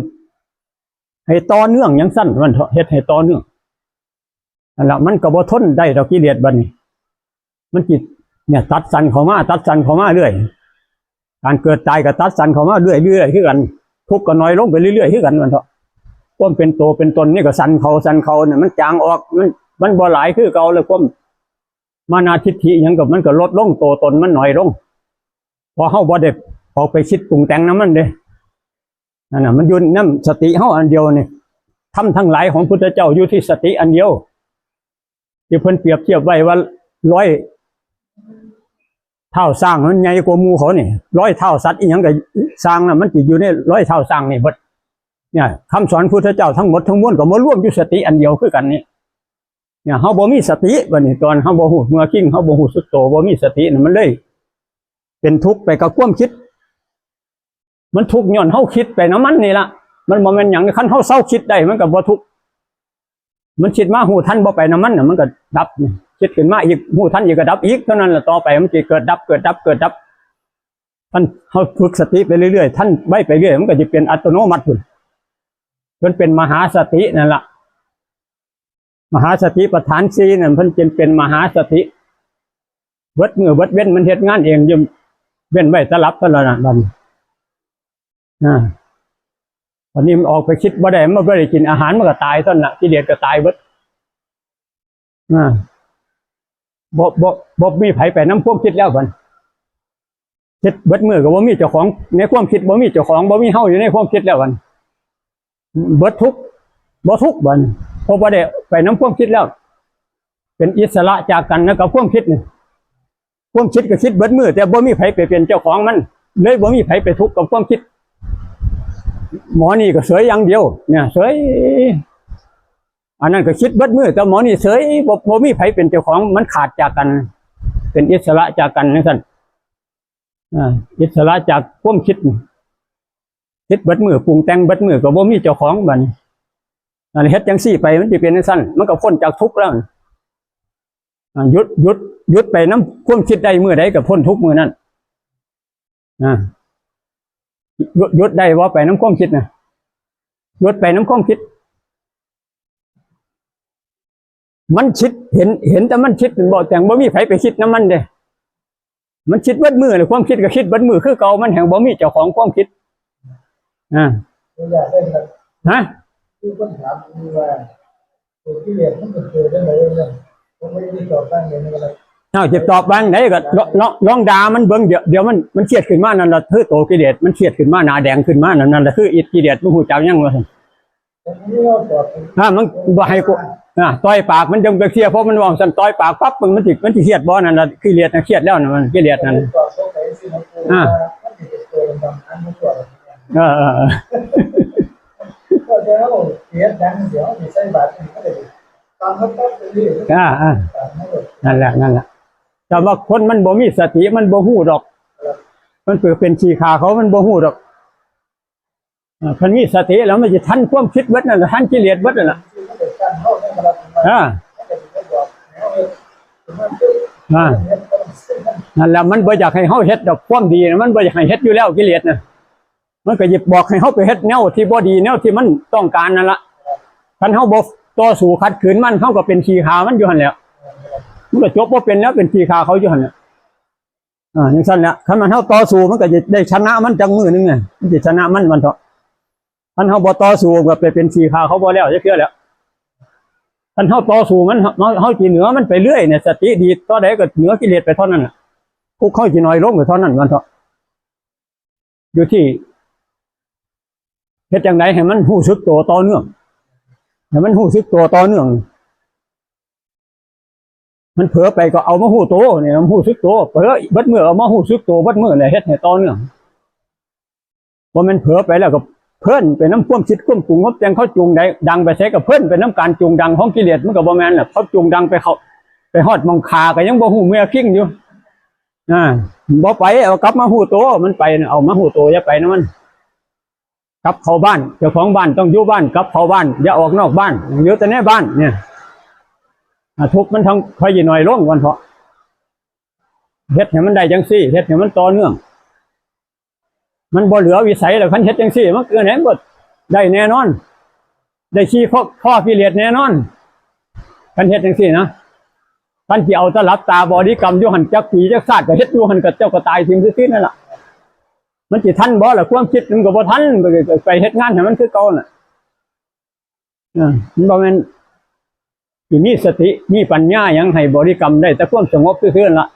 ให้ต่อเนื่องจั่งซั่น มันเถาะ เฮ็ดให้ต่อเนื่อง นั่นล่ะ มันก็บ่ทนได้ดอกกิเลสบัดนี้ มันสิ เนี่ย ตัดสั้นเข้ามา ตัดสั้นเข้ามาเรื่อย การเกิดตายก็ตัดสั้นเข้ามาเรื่อยๆคือกัน ทุกข์ก็น้อยลงไปเรื่อยๆคือกัน มันเถาะ ความเป็นตัวเป็นตนนี่ก็สั้นเข้า สั้นเข้าเนี่ย มันจางออก มัน มันบ่หลายคือเก่าแล้ว ความมานาทิฏฐิหยังก็ มันก็ลดลง ตัวตนมันน้อยลง เพราะเฮาบ่ได้ออกไปคิดปรุงแต่งนำมันเด้ นั่นน่ะ มันอยู่นำสติเฮาอันเดียวนี่ ธรรมทั้งหลายของพุทธเจ้าอยู่ที่สติอันเดียว ที่เพิ่นเปรียบเทียบไว้ว่ารอยเท้าช้างมันใหญ่กว่าหมู่เขานี่ รอยเท้าสัตว์อีหยังก็ซ่างน่ะ มันสิอยู่ในรอยเท้าช้างนี่เบิด เนี่ย คำสอนพุทธเจ้าทั้งหมดทั้งมวลก็มารวมอยู่สติอันเดียวคือกันนี่ เนี่ย เฮาบ่มีสติบัดนี้ ตอนเฮาบ่รู้เมื่อคิง เฮาบ่รู้สึกตัว บ่มีสติน่ะ มันเลยเป็นทุกข์ไปกับความคิด มันทุกข์ย้อนเฮาคิดไปนำมันนี่ล่ะ มันบ่แม่นหยัง คันเฮาเซาคิดได้ มันก็บ่ทุกข์ มันคิดมารู้ทันบ่ไปนำมันน่ะ มันก็ดับ คิดขึ้นมาอีก รู้ทันอีกก็ดับอีก เท่านั้นล่ะ ต่อไปมันสิเกิดดับ เกิดดับ เกิดดับ คันเฮาฝึกสติไปเรื่อยๆ ทันไวไปเรื่อย มันก็สิเป็นอัตโนมัติพุ้น มันเป็นมหาสตินั่นล่ะ มหาสติปัฏฐานสี่นั่น เพิ่นจึงเป็นมหาสติ เบิดมื้อเบิดเว็นมันเฮ็ดงานเองอยู่ เว้นไว้แต่หลับเท่านั้นน่ะ บัดนี้ อ่า บัดนี้มันออกไปคิดบ่ได้ มันบ่ได้กินอาหาร มันก็ตายเท่านั้นน่ะ กิเลสก็ตายเบิด อ่า บ่ บ่ บ่มีไผไปนำความคิดแล้วบัดนี้ คิดเบิดมื้อก็บ่มีเจ้าของ ในความคิดบ่มีเจ้าของ บ่มีเฮาอยู่ในความคิดแล้วบัดนี้ เบิดทุกข์ บ่ทุกข์บัดนี้ เพราะบ่ได้ไปนำความคิดแล้ว เป็นอิสระจากกันนะกับความคิดนี่ ความคิดก็คิดเบิดมื้อ แต่บ่มีไผไปเป็นเจ้าของมัน เลยบ่มีไผไปทุกข์กับความคิด หมอนี่ก็เสยอย่างเดียว เนี่ย เสย อันนั้นก็คิดเบิดมื้อ แต่หมอนี่เสย บ่ บ่มีไผเป็นเจ้าของ มันขาดจากกัน เป็นอิสระจากกันจั่งซั่น อ่า อิสระจากความคิด คิดเบิดมื้อ ปรุงแต่งเบิดมื้อ ก็บ่มีเจ้าของบัดนี้ อันเฮ็ดจังซี่ไป มันสิเป็นจังซั่น มันก็พ้นจากทุกข์แล้ว อ่า หยุด หยุด หยุดไปนำความคิดได้มื้อใด ก็พ้นทุกข์มื้อนั้น อ่า หยุด หยุดได้บ่ไปนำความคิดน่ะ หยุดไปนำความคิด มันคิด เห็น เห็นแต่มันคิด มันบ่ แต่บ่มีไผไปคิดนำมันเด้ มันคิดเบิดมื้อเลย ความคิดก็คิดเบิดมื้อคือเก่า มันแฮ่งบ่มีเจ้าของความคิด อ่า บ่อยากได้ครับ ฮะ คือคนถามคือว่า ตัวกิเลสมันเป็นตัวจังได๋เนี่ย ผมบ่ได้ตอบบ้างเลยนะครับ เอ้า สิตอบบ้างได๋ก็ลอง ลอง ลองด่ามันเบิ่ง เดี๋ยว เดี๋ยวมัน มันเครียดขึ้นมานั่นล่ะ คือตัวกิเลส มันเครียดขึ้นมา หน้าแดงขึ้นมานั่น นั่นล่ะคืออิทธิกิเลส มึงฮู้จักยังวะ ผมบ่ได้ตอบ อ่า มันบ่ให้กู อ่า ต่อยปากมันจังไปเคลียร์ เพราะมันเว้าซั่น ต่อยปากปั๊บ มัน มันสิ มันสิเครียดบ่ นั่นล่ะ กิเลสน่ะเครียดแล้วนั่น มันกิเลสนั่น ตอบเขาไปสิครับ อ่า ว่ามันสิเป็นตัวดำๆ อันนั้นตัว เออ เออ เออ ก็จะเอาเสียดัง เดี๋ยวสิใส่บาตรนี่ก็ได้ ตามเขาปั๊บไปเรื่อย อ่า อ่า ตามเขาเลย นั่นแหละ นั่นแหละ แต่ว่าคนมันบ่มีสติ มันบ่ฮู้ดอก ครับ มันเกิดเป็นขี้ข้าเขา มันบ่ฮู้ดอก อ่า คันมีสติแล้วมันสิทันความคิดเบิดนั่นล่ะ ทันกิเลสเบิดนั่นล่ะ อ่า อ่า นั่นแหละ มันบ่อยากให้เฮาเฮ็ดดอกความดีนะ มันบ่อยากให้เฮ็ดอยู่แล้วกิเลสน่ะ มันก็สิบอกให้เฮาไปเฮ็ดแนวที่บ่ดี แนวที่มันต้องการนั่นล่ะ คันเฮาบ่ต่อสู้ขัดขืนมัน เฮาก็เป็นขี้ข้ามันอยู่หั่นแหละ มันก็จบบ่เป็นแล้ว เป็นขี้ข้าเขาอยู่หั่นแหละ อ่า จังซั่นแหละ คันมันเฮาต่อสู้ มันก็จะได้ชนะมันจักมื้อหนึ่งน่ะ มันสิชนะมัน มันเถาะ คันเฮาบ่ต่อสู้ ก็ไปเป็นขี้ข้าเขาบ่แล้วจักเทื่อแล้ว คันเฮาต่อสู้มัน เฮา เฮาสิเหนือมันไปเรื่อยเนี่ย สติดีเท่าใดก็เหนือกิเลสไปเท่านั้นน่ะ ทุกข์เฮาสิน้อยลงไปเท่านั้น มันเถาะ อยู่ที่เฮ็ดจั่งใดให้มันรู้สึกตัวต่อเนื่อง ให้มันรู้สึกตัวต่อเนื่อง มันเผลอไปก็เอามาฮู้โตนี่ มันฮู้สึกโต เผลอเบิดมื้อเอามาฮู้สึกโตเบิดมื้อแหละ เฮ็ดให้ต่อเนื่อง บ่แม่นเผลอไปแล้วก็เพลินไปนำความคิดความปรุงความแต่ง เขาจูงได้ดังไปไสก็เพลินไปนำการจูงดังของกิเลส มันก็บ่แม่นล่ะ เขาจูงดังไปเขา ไปฮอดหม่องฆ่าก็ยังบ่ฮู้เมื่อคิงอยู่ อ่า บ่ไป เอากลับมาฮู้โต มันไปน่ะ เอามาฮู้โต อย่าไปนำมัน กลับเข้าบ้าน เจ้าของบ้านต้องอยู่บ้าน กลับเข้าบ้าน อย่าออกนอกบ้าน อยู่แต่ในบ้านเนี่ย อ่า ทุกข์มันทั้งค่อยสิน้อยลง วันเถาะ เฮ็ดให้มันได้จั่งซี่ เฮ็ดให้มันต่อเนื่อง มันบ่เหลือวิสัยแล้ว คันเฮ็ดจั่งซี่ มันคือไหนบ่ได้แน่นอน ได้ขี้ข้อ ข้อกิเลสแน่นอน คันเฮ็ดจั่งซี่นะ คันสิเอาแต่หลับตาบริกรรมอยู่หั่น จักปีจักชาติก็เฮ็ดอยู่หั่น ก็เจ้าก็ตายทิ่มซื่อๆนั่นล่ะ มันสิทันบ่ล่ะ ความคิดมันก็บ่ทัน ไป ไป ไปเฮ็ดงานให้มันคือเก่าน่ะ เออ มันบ่แม่นสิมีสติ มีปัญญาหยังให้บริกรรมได้แต่ความสงบซื่อๆนั่นล่ะ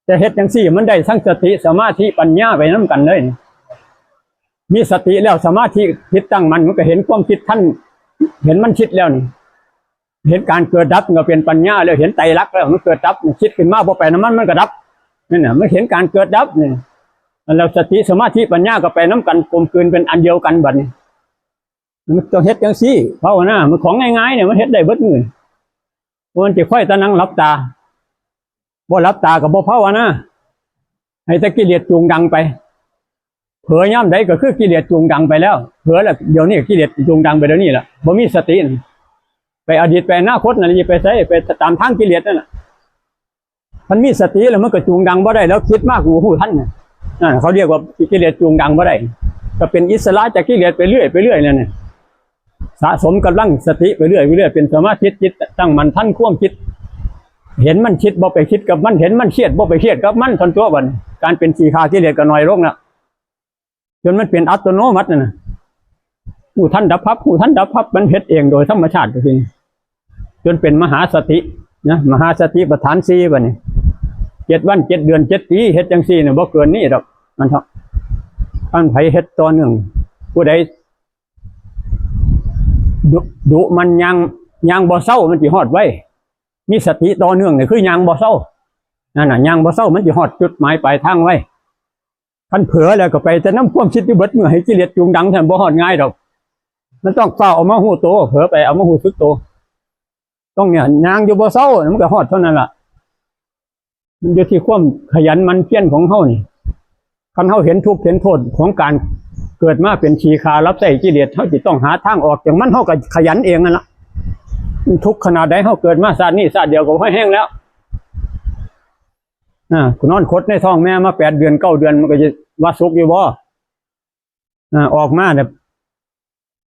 จะเฮ็ดจั่งซี่ มันได้ทั้งสติ สมาธิ ปัญญาไปนำกันเลย มีสติแล้ว สมาธิจิตตั้งมั่น มันก็เห็นความคิดทัน เห็นมันคิดแล้วนี่ เห็นการเกิดดับ มันก็เป็นปัญญาแล้ว เห็นไตรลักษณ์แล้ว มันเกิดดับ มันคิดขึ้นมา บ่ไปนำมัน มันก็ดับ นั่นน่ะ มันเห็นการเกิดดับนี่ แล้วสติ สมาธิ ปัญญาก็ไปนำกัน กลมกลืนเป็นอันเดียวกันบัดนี้ มันต้องเฮ็ดจั่งซี่ ภาวนา มันของง่ายๆเนี่ย มันเฮ็ดได้เบิดมื้อ บ่แม่นสิคอยแต่นั่งหลับตา บ่หลับตาก็บ่ภาวนา ให้แต่กิเลสจูงดังไป เผลอยามใดก็คือกิเลสจูงดังไปแล้ว เผลอแล้ว เดี๋ยวนี้กิเลสจูงดังไปเดี๋ยวนี้ล่ะ บ่มีสติ ไปอดีตไปอนาคตนั่น สิไปไส ไปตามทางกิเลสนั่นน่ะ มันมีสติแล้วมันก็จูงดังบ่ได้ แล้วคิดมากกูฮู้ทันน่ะ นั่นเขาเรียกว่ากิเลสจูงดังบ่ได้ ก็เป็นอิสระจากกิเลสไปเรื่อย ไปเรื่อยนั่นน่ะ สะสมกำลังสติไปเรื่อย ไปเรื่อย เป็นสมาธิ จิตตั้งมั่นทันความคิด เห็นมันคิดบ่ไปคิดกับมัน เห็นมันเครียดบ่ไปเครียดกับมัน เท่านั้นตัวบัดนี้ การเป็นขี้ข้ากิเลสก็น้อยลงแล้ว จนมันเป็นอัตโนมัตินั่นน่ะ ฮู้ทันดับพับ ฮู้ทันดับพับ มันเฮ็ดเองโดยธรรมชาติก็คือ จนเป็นมหาสตินะ มหาสติปัฏฐานสี่บัดนี้ เจ็ดวัน เจ็ดเดือน เจ็ดปี เฮ็ดจั่งซี่เนี่ย บ่เกินนี้ดอก มันเถาะ คันไผเฮ็ดต่อเนื่อง ผู้ใด ดุ ดุมันย่าง ย่างบ่เซา มันสิฮอดไว มีสติต่อเนื่องนี่คือย่างบ่เซา นั่นน่ะ ย่างบ่เซา มันสิฮอดจุดหมายปลายทางไว คันเผลอแล้วก็ไปแต่นำความคิดอยู่เบิดมื้อ ให้กิเลสจูงดัง ซั่นบ่ฮอดง่ายดอก มันต้องฟ้าวเอามาฮู้โต เผลอไปเอามาฮู้สึกโต ต้องเนี่ย ย่างอยู่บ่เซา มันก็ฮอดเท่านั้นล่ะ มันอยู่ที่ความขยันหมั่นเพียรของเฮานี่ คันเฮาเห็นทุกข์เห็นโทษของการ เกิดมาเป็นขี้ข้ารับใช้กิเลส เฮาสิต้องหาทางออกจากมัน เฮาก็ขยันเองนั่นล่ะ ทุกข์ขนาดใด เฮาเกิดมาชาตินี้ชาติเดียวก็พอแฮงแล้ว อ่า นอนขดในท้องแม่มาแปดเดือนเก้าเดือน มันก็จะว่าสุขอยู่บ่ อ่า ออกมาแบบ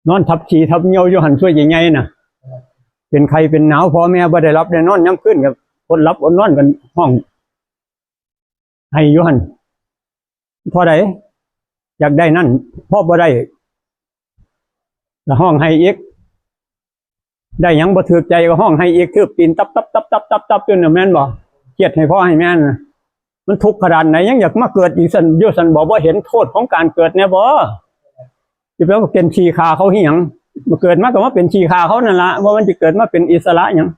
นอนทับขี้ทับเยี่ยวอยู่หั่น ซั่วใหญ่ๆน่ะ เป็นไข้เป็นหนาว พ่อแม่บ่ได้หลับได้นอน ยามคืนก็อดหลับอดนอนกัน ฮ้องไห้อยู่หั่น เท่าใด อยากได้นั่น พอบ่ได้ ก็ฮ้องไห้อีก ได้หยังบ่ถูกใจก็ฮ้องไห้อีก ทืบตีนตับตับตับตับตับตับอยู่น่ะ แม่นบ่ เครียดให้พ่อให้แม่น่ะ มันทุกข์ขนาดไหน ยังอยากมาเกิดอีกซั่น อยู่ซั่นบ่ บ่เห็นโทษของการเกิดแน่บ่ สิไปเป็นขี้ข้าเขาอีหยัง มาเกิดมาก็มาเป็นขี้ข้าเขานั่นล่ะ ว่ามันสิเกิดมาเป็นอิสระหยัง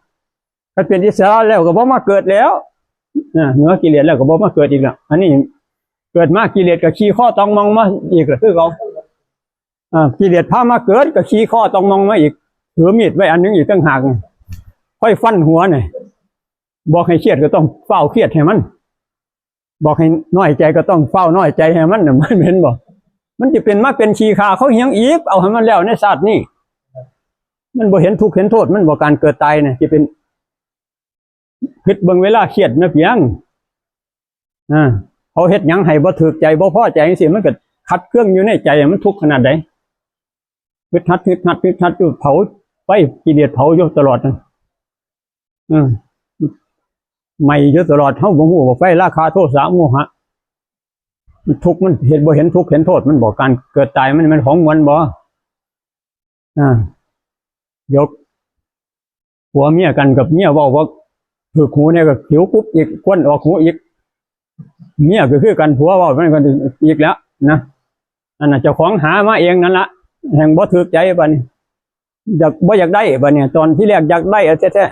ถ้าเป็นอิสระแล้วก็บ่มาเกิดแล้ว อ่า เหนือกิเลสแล้วก็บ่มาเกิดอีกแล้ว อันนี้เกิดมากิเลสก็ขี้ข้อตองมองมาอีกก็คือเขา อ่า กิเลสพามาเกิดก็ขี้ข้อตองมองมาอีก ถือมีดไว้อันหนึ่งอีกต่างหาก ค่อยฟันหัวนี่ บอกให้เครียดก็ต้องฟ้าวเครียดให้มัน บอกให้น้อยใจก็ต้องฟ้าวน้อยใจให้มันน่ะ มันเห็นบ่ มันจะเป็นมาเป็นขี้ข้าเขาอีหยังอีก เอาให้มันแล้วในชาตินี้ มันบ่เห็นทุกข์เห็นโทษมันบ่ การเกิดตายเนี่ย จะเป็น คิดเบิ่งเวลาเครียดนะเพียง อ่า เขาเฮ็ดหยังให้บ่ถูกใจบ่พอใจจังซี่ มันก็ขัดเคืองอยู่ในใจ มันทุกข์ขนาดใด ฮึดฮัด ฮึดฮัด ฮึดฮัดอยู่ เผาไฟ กิเลสเผาอยู่ตลอดนะ อืม ไหม้อยู่ตลอด เฮาบ่ฮู้ว่าไฟราคะ โทสะ โมหะ มันทุกข์ มันเห็นบ่เห็นทุกข์เห็นโทษมันบ่ การเกิดตายมัน มันของม่วนบ่ อ่า เดี๋ยวผัวเมียกันกับเมียเว้าว่าถูกหูเนี่ยก็ผิวปุ๊บอีก ควันออกหูอีก เมียก็คือกัน ผัวเว้ามันก็อีกแล้วนะ อันนั้นเจ้าของหามาเองนั่นละ แฮ่งบ่ถูกใจบัดนี้ อยาก บ่อยากได้บัดนี้ ตอนที่แรกอยากได้เอาแท้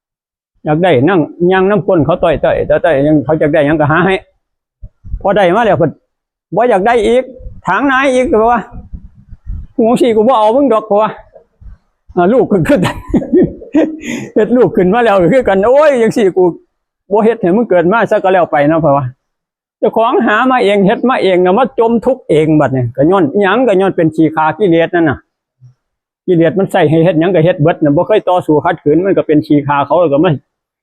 ๆ อยากได้นั่งย่างนำคนเขาต่อยๆ ต่อยๆ ยังเขาอยากได้หยังก็หาให้ พอได้มาแล้วเพิ่นบ่อยากได้อีก ถางหน้าอีก เพราะว่า "กูสิ กูบ่เอามึงดอก" เพราะว่า อ่า ลูกก็คือกัน เฮ็ดลูกขึ้นมาแล้วก็คือกัน "โอ้ย จังซี่ กูบ่เฮ็ดให้มึงเกิดมาซะก็แล้วไปเนาะ" เพราะว่า เจ้าของหามาเอง เฮ็ดมาเอง แล้วมาจมทุกข์เองบัดนี้ ก็ย้อนอิหยัง ก็ย้อนเป็นขี้ข้ากิเลสนั่นน่ะ กิเลสมันใส่ให้เฮ็ดหยังก็เฮ็ดเบิดน่ะ บ่เคยต่อสู้ขัดขืน มันก็เป็นขี้ข้าเขา แล้วก็มา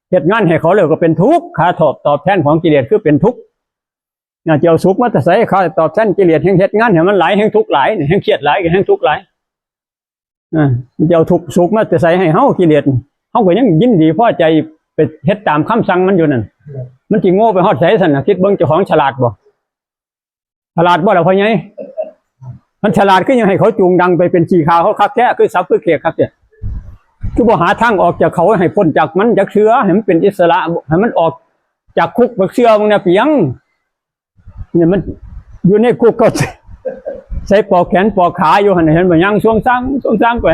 เฮ็ดงานให้เขา แล้วก็เป็นทุกข์ ค่าตอบ ตอบแทนของกิเลสคือเป็นทุกข์ น่ะ จะเอาสุขมาแต่ไส ค่าตอบแทนกิเลส แฮ่งเฮ็ดงานให้มันหลาย แฮ่งทุกข์หลาย แฮ่งเครียดหลาย ก็แฮ่งทุกข์หลาย อ่า จะเอาทุกข์สุขมาแต่ไสให้เฮา กิเลส เฮาก็ยังยินดีพอใจไปเฮ็ดตามคำสั่งมันอยู่นั่น มันสิโง่ไปฮอดไสซั่นน่ะ คิดเบิ่งเจ้าของฉลาดบ่ ฉลาดบ่ล่ะพ่อใหญ่ มันฉลาดคือหยังให้เขาจูงดังไปเป็นขี้ข้าเขาคักแท้ คือสัพคือเขกคักแท้ คือบ่หาทางออกจากเขาให้พ้นจากมันจักเทื่อ ให้มันเป็นอิสระ ให้มันออกจากคุกบักเทื่อมึงน่ะเปียง เนี่ยมันอยู่ในคุกเขาใส่ปอกแขนปอกขาอยู่หั่นน่ะ เห็นบ่ ย่างซวงซ่างซวงซ่างไป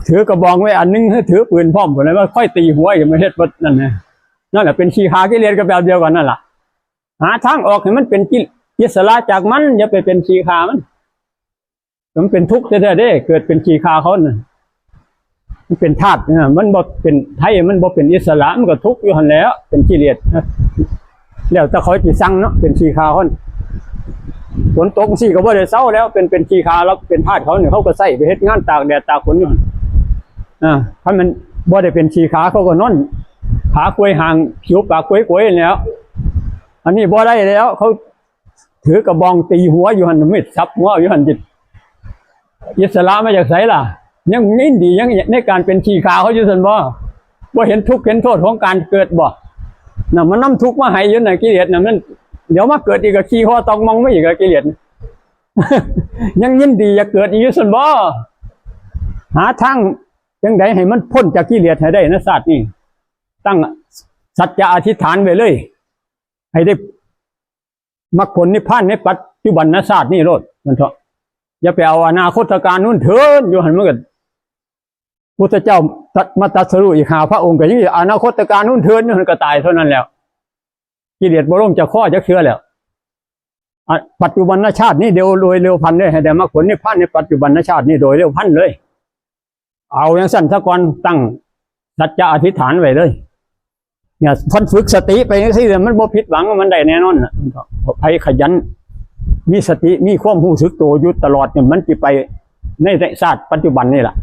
ถือกระบองไว้อันหนึ่ง ถือปืนพร้อม พุ่นน่ะ มาค่อยตีหัวอยู่ มาเฮ็ดบ่นั่นน่ะ นั่นแหละเป็นขี้ข้ากิเลสก็แบบเดียวกันนั่นล่ะ หาทางออกให้มันเป็นกิ อิสระจากมัน อย่าไปเป็นขี้ข้ามัน มันเป็นทุกข์แท้ๆเด้ เกิดเป็นขี้ข้าเขาน่ะ มันเป็นธาตุนะ มันบ่เป็นไทย มันบ่เป็นอิสระ มันก็ทุกข์อยู่หั่นแหล้ว เป็นกิเลสนะ แล้วแต่เขาสิสั่งเนาะ เป็นขี้ข้าเขาน่ะ ฝนตกจังซี่ก็บ่ได้เซาแล้ว เป็น เป็นขี้ข้าแล้ว เป็นธาตุเขานี่ เขาก็ใส่ไปเฮ็ดงานตากแดดตากฝนอยู่หั่น อ่า คันมันบ่ได้เป็นขี้ข้า เขาก็นอนขาควยห่าง ผิวปากควยๆแหล้ว อันนี้บ่ได้แล้ว เขาถือกระบองตีหัวอยู่หั่น มีดสับหัวอยู่หั่น จิต อิสระมาจากไสล่ะ ยังยินดียังในการเป็นขี้ข้าเขาอยู่ซั่นบ่ บ่เห็นทุกข์เห็นโทษของการเกิดบ่ น่ะ มันนำทุกข์มาให้อยู่น่ะ กิเลสน่ะ มัน เดี๋ยวมาเกิดอีกก็ขี้ข้อตองมองมาอีกก็กิเลส ยังยินดีอยากเกิดอีกอยู่ซั่นบ่ หาทางจังใดให้มันพ้นจากกิเลสให้ได้นะชาตินี้ ตั้งสัจจะอธิษฐานไว้เลย ให้ได้มรรคผลนิพพานในปัจจุบันชาตินี้โลด มันเถาะ อย่าไปเอาอนาคตการนู่นเทินอยู่หั่น มันก็ พุทธเจ้าตัด มาตรัสรู้อีกห้าพระองค์ ก็ยังอยู่อนาคตการนู่นเทินอยู่หั่น ก็ตายเท่านั้นแล้ว กิเลสบ่ลงจากข้อจักเทื่อแล้ว อ่ะ ปัจจุบันชาตินี้เดียว โดยเร็วพลันเลย ให้ได้มรรคผลนิพพานในปัจจุบันชาตินี้โดยเร็วพลันเลย เอาจังซั่นซะก่อน ตั้งสัจจะอธิษฐานไว้เลย เนี่ย เพิ่นฝึกสติไปจังซี่ มันบ่ผิดหวัง มันได้แน่นอนน่ะ ไผขยัน มีสติ มีความรู้สึกตัวอยู่ตลอดเนี่ย มันสิไปในชาติปัจจุบันนี่แหละ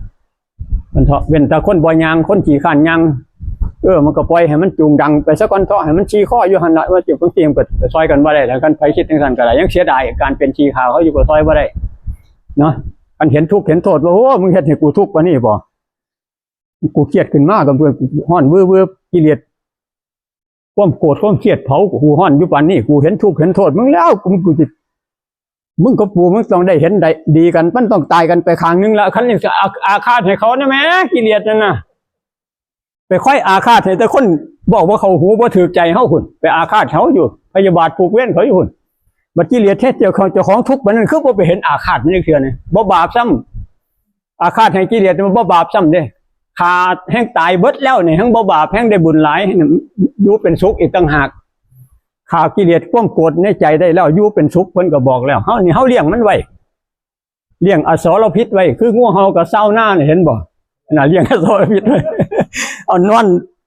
มันเถาะ เว้นแต่คนบ่ย่าง คนขี้คร้านย่าง เออ มันก็ปล่อยให้มันจูงดังไปซะก่อนเถาะ ให้มันขี่คออยู่หั่นละ ว่าสิบางทีมันก็ซอยกันบ่ได้ แล้วคันไผคิดจังซั่นก็ได้ ยังเสียดายการเป็นขี้ข้าเขาอยู่ ก็ซอยบ่ได้เนาะ คันเห็นทุกข์เห็นโทษว่า โอ้ มึงเฮ็ดให้กูทุกข์ปานนี้บ่ กูเครียดขึ้นมาก็เพื่อกูฮ้อนเวือเวือ กิเลส ความโกรธความเครียดเผากูฮ้อนอยู่ปานนี้ กูเห็นทุกข์เห็นโทษมึงแล้ว กู กูสิ มึงกับกู มึงต้องได้เห็นได้ดีกัน มันต้องตายกันไปข้างหนึ่งละ คันยังจะอา อาฆาตให้เขานะแหม กิเลสนั่นน่ะ ไปค่อยอาฆาตให้แต่คนบอกว่าเขาหูบ่ถือใจเฮาพุ่น ไปอาฆาตเขาอยู่ พยาบาทผูกเวรเขาอยู่พุ่น บัดกิเลสเฮ็ดเจ้าของ เจ้าของทุกข์ปานนั้น คือบ่ไปเห็นอาฆาตมันจักเทื่อนี่ บ่บาปซ้ำ อาฆาตให้กิเลสมันบ่บาปซ้ำเด้ ฆ่าแฮงตายเบิดแล้วนี่ แฮงบ่บาป แฮงได้บุญหลาย อยู่เป็นสุขอีกต่างหาก ฆ่ากิเลสความโกรธในใจได้แล้ว อยู่เป็นสุข เพิ่นก็บอกแล้ว เฮานี่ เฮาเลี้ยงมันไว้ เลี้ยงอสรพิษไว้ คืองูเห่ากับเซาหน้านี่ เห็นบ่ น่ะ เลี้ยงอสรพิษไว้ เอานอน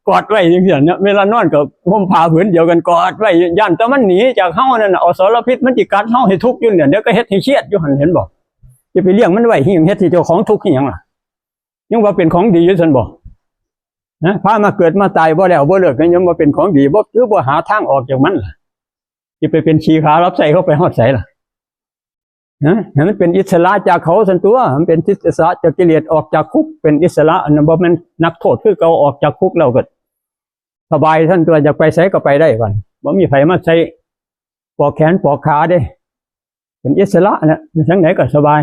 กอดไว้จังซี่เนาะ เวลานอนก็ห่มผ้าผืนเดียวกันกอดไว้ ย่านแต่มันหนีจากเฮานั่นน่ะ อสรพิษมันสิกัดเฮาให้ทุกข์อยู่เนี่ย เดี๋ยวก็เฮ็ดให้เครียดอยู่หั่น เห็นบ่ จะไปเลี้ยงมันไว้เฮ็ดให้เจ้าของทุกข์เฮ็ดหยังล่ะ ยังว่าเป็นของดีอยู่ซั่นบ่ นะ พามาเกิดมาตายบ่แล้วบ่เลิก ยังว่าเป็นของดี บ่ คือบ่หาทางออกจากมันล่ะ สิไปเป็นขี้ข้ารับใช้เขาไปฮอดไสล่ะ นะ ให้มันเป็นอิสระจากเขาซั่นตั๊ว มันเป็นอิสระจากกิเลส ออกจากคุก เป็นอิสระ อันนั้นบ่แม่นนักโทษคือเก่า ออกจากคุกแล้วก็สบายซั่นตั๊ว อยากไปไสก็ไปได้บัด บ่มีไผมาใส่ปอกแขนปอกขาเด้ เป็นอิสระนะ อยู่ทางไหนก็สบาย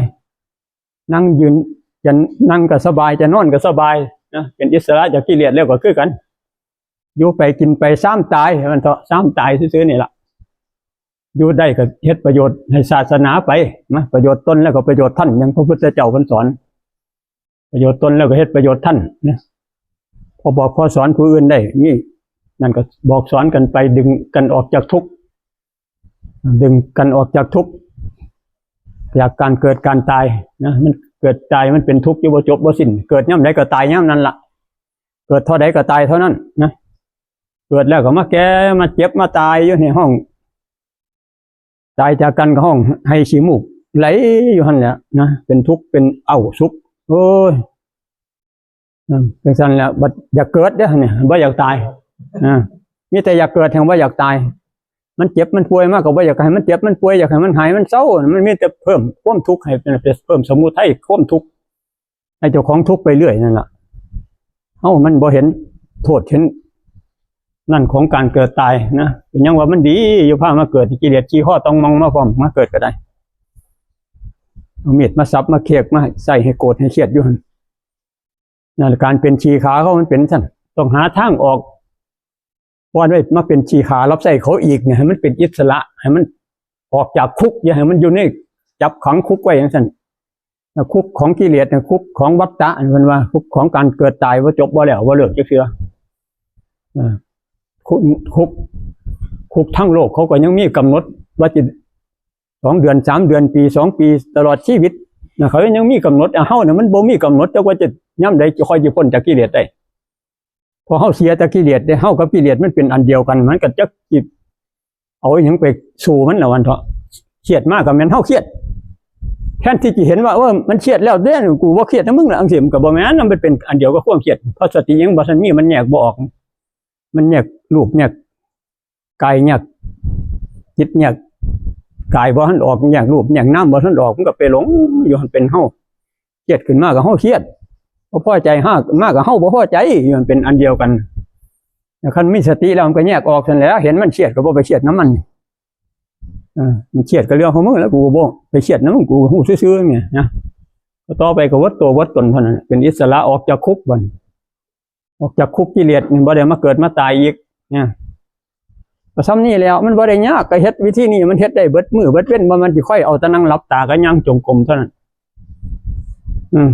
นั่งยืน จะนั่งก็สบาย จะนอนก็สบายนะ เป็นอิสระจากกิเลสแล้วก็คือกัน อยู่ไปกินไป ซ้ำตาย มันเถาะ ซ้ำตายซื่อๆนี่ล่ะ อยู่ได้ก็เฮ็ดประโยชน์ให้ศาสนาไปนะ ประโยชน์ตนแล้วก็ประโยชน์ท่าน อย่างพระพุทธเจ้าเพิ่นสอน ประโยชน์ตนแล้วก็เฮ็ดประโยชน์ท่านนะ พอบอกพอสอนผู้อื่นได้ นี่ นั่นก็บอกสอนกันไป ดึงกันออกจากทุกข์ ดึงกันออกจากทุกข์ จากการเกิดการตายนะ มันเกิดตายมันเป็นทุกข์อยู่บ่จบบ่สิ้น เกิดยามใดก็ตายยามนั้นล่ะ เกิดเท่าใดก็ตายเท่านั้นนะ เกิดแล้วก็มาแก่มาเจ็บมาตายอยู่ในห้อง ตายจากกันก็ห้องไห้ขี้มูกไหลอยู่หั่นแหละนะ เป็นทุกข์เป็นเอ้าสุข โอ้ย อืม จังซั่นแหละ บัดอยากเกิดเด้อเนี่ย บ่อยากตาย อ่า มีแต่อยากเกิด แฮงบ่อยากตาย มันเจ็บมันป่วยมาก็บ่อยากให้มันเจ็บมันป่วย อยากให้มันหายมันเซา มันมีแต่เพิ่มความทุกข์ให้ เพิ่มสมุทัยความทุกข์ ให้เจ้าของทุกข์ไปเรื่อยนั่นล่ะ เฮามันบ่เห็นโทษเห็นนั่นของการเกิดตายนะ เป็นหยังว่ามันดีอยู่ พามาเกิด กิเลสขี้ข้อต้องมองมาพร้อม มาเกิดก็ได้ เอามีดมาสับมาเขียกมาใส่ให้โกรธให้เครียดอยู่หั่น นั่นแหละ การเป็นขี้ข้าเขามันเป็นซั่น ต้องหาทางออก บ่ได้มาเป็นขี้ข้ารับใช้เขาอีกเนี่ย ให้มันเป็นอิสระ ให้มันออกจากคุก อย่าให้มันอยู่ในจับขังคุกไว้จังซั่นนะ คุกของกิเลสนะ คุกของวัฏฏะ เพิ่นว่า คุกของการเกิดตายบ่จบบ่แล้วบ่เลิกจักเทื่อ อ่า คุก คุก คุกทั้งโลกเขาก็ยังมีกำหนดว่าจะสองเดือน สามเดือน ปี สองปี ตลอดชีวิตนะ เขายังมีกำหนด อ่ะ เฮาเนี่ยมันบ่มีกำหนด จักว่าจะยามใดจะค่อยจะพ้นจากกิเลสได้ พอเฮาเสียจากกิเลสเด้ เฮากับกิเลสมันเป็นอันเดียวกัน มันก็จักสิเอาหยังไปสู้มันล่ะ วันเถาะ เครียดมากก็แม่นเฮาเครียด แทนที่จะเห็นว่า เออ มันเครียดแล้วเด้ กูบ่เครียดนะมึงล่ะ จังซี่ มันก็บ่แม่น มันเป็นอันเดียวกับความเครียด เพราะสติยังบ่ทันมี มันแยกบ่ออก มันแยกรูปแยกกายแยกจิตแยกกายบ่ทันออก แยกรูปแยกนามบ่ทันออก มันก็ไปหลงอยู่หั่น เป็นเฮา เครียดขึ้นมาก็เฮาเครียด บ่พอใจ ฮามาก็เฮาบ่พอใจ อยู่หั่น เป็นอันเดียวกัน คันมีสติแล้วมันก็แยกออกซั่นแหละ เห็นมันเครียดก็บ่ไปเครียดนำมัน เออ มันเครียดก็เรื่องของมึงแล้ว กูก็บ่ไปเครียดนำมึง กูก็ฮู้ซื่อๆเนี่ยนะ ก็ต่อไปก็เบิดตัวเบิดตนเท่านั้น เป็นอิสระออกจากคุกบัดนี้ ออกจากคุกกิเลสนี่ บ่ได้มาเกิดมาตายอีกเนี่ย ก็ส่ำนี้แล้ว มันบ่ได้ยาก ก็เฮ็ดวิธีนี้ มันเฮ็ดได้เบิดมื้อเบิดเว็น บ่แม่นสิค่อยเอาแต่นั่งหลับตากับย่างจงกรมเท่านั้น อืม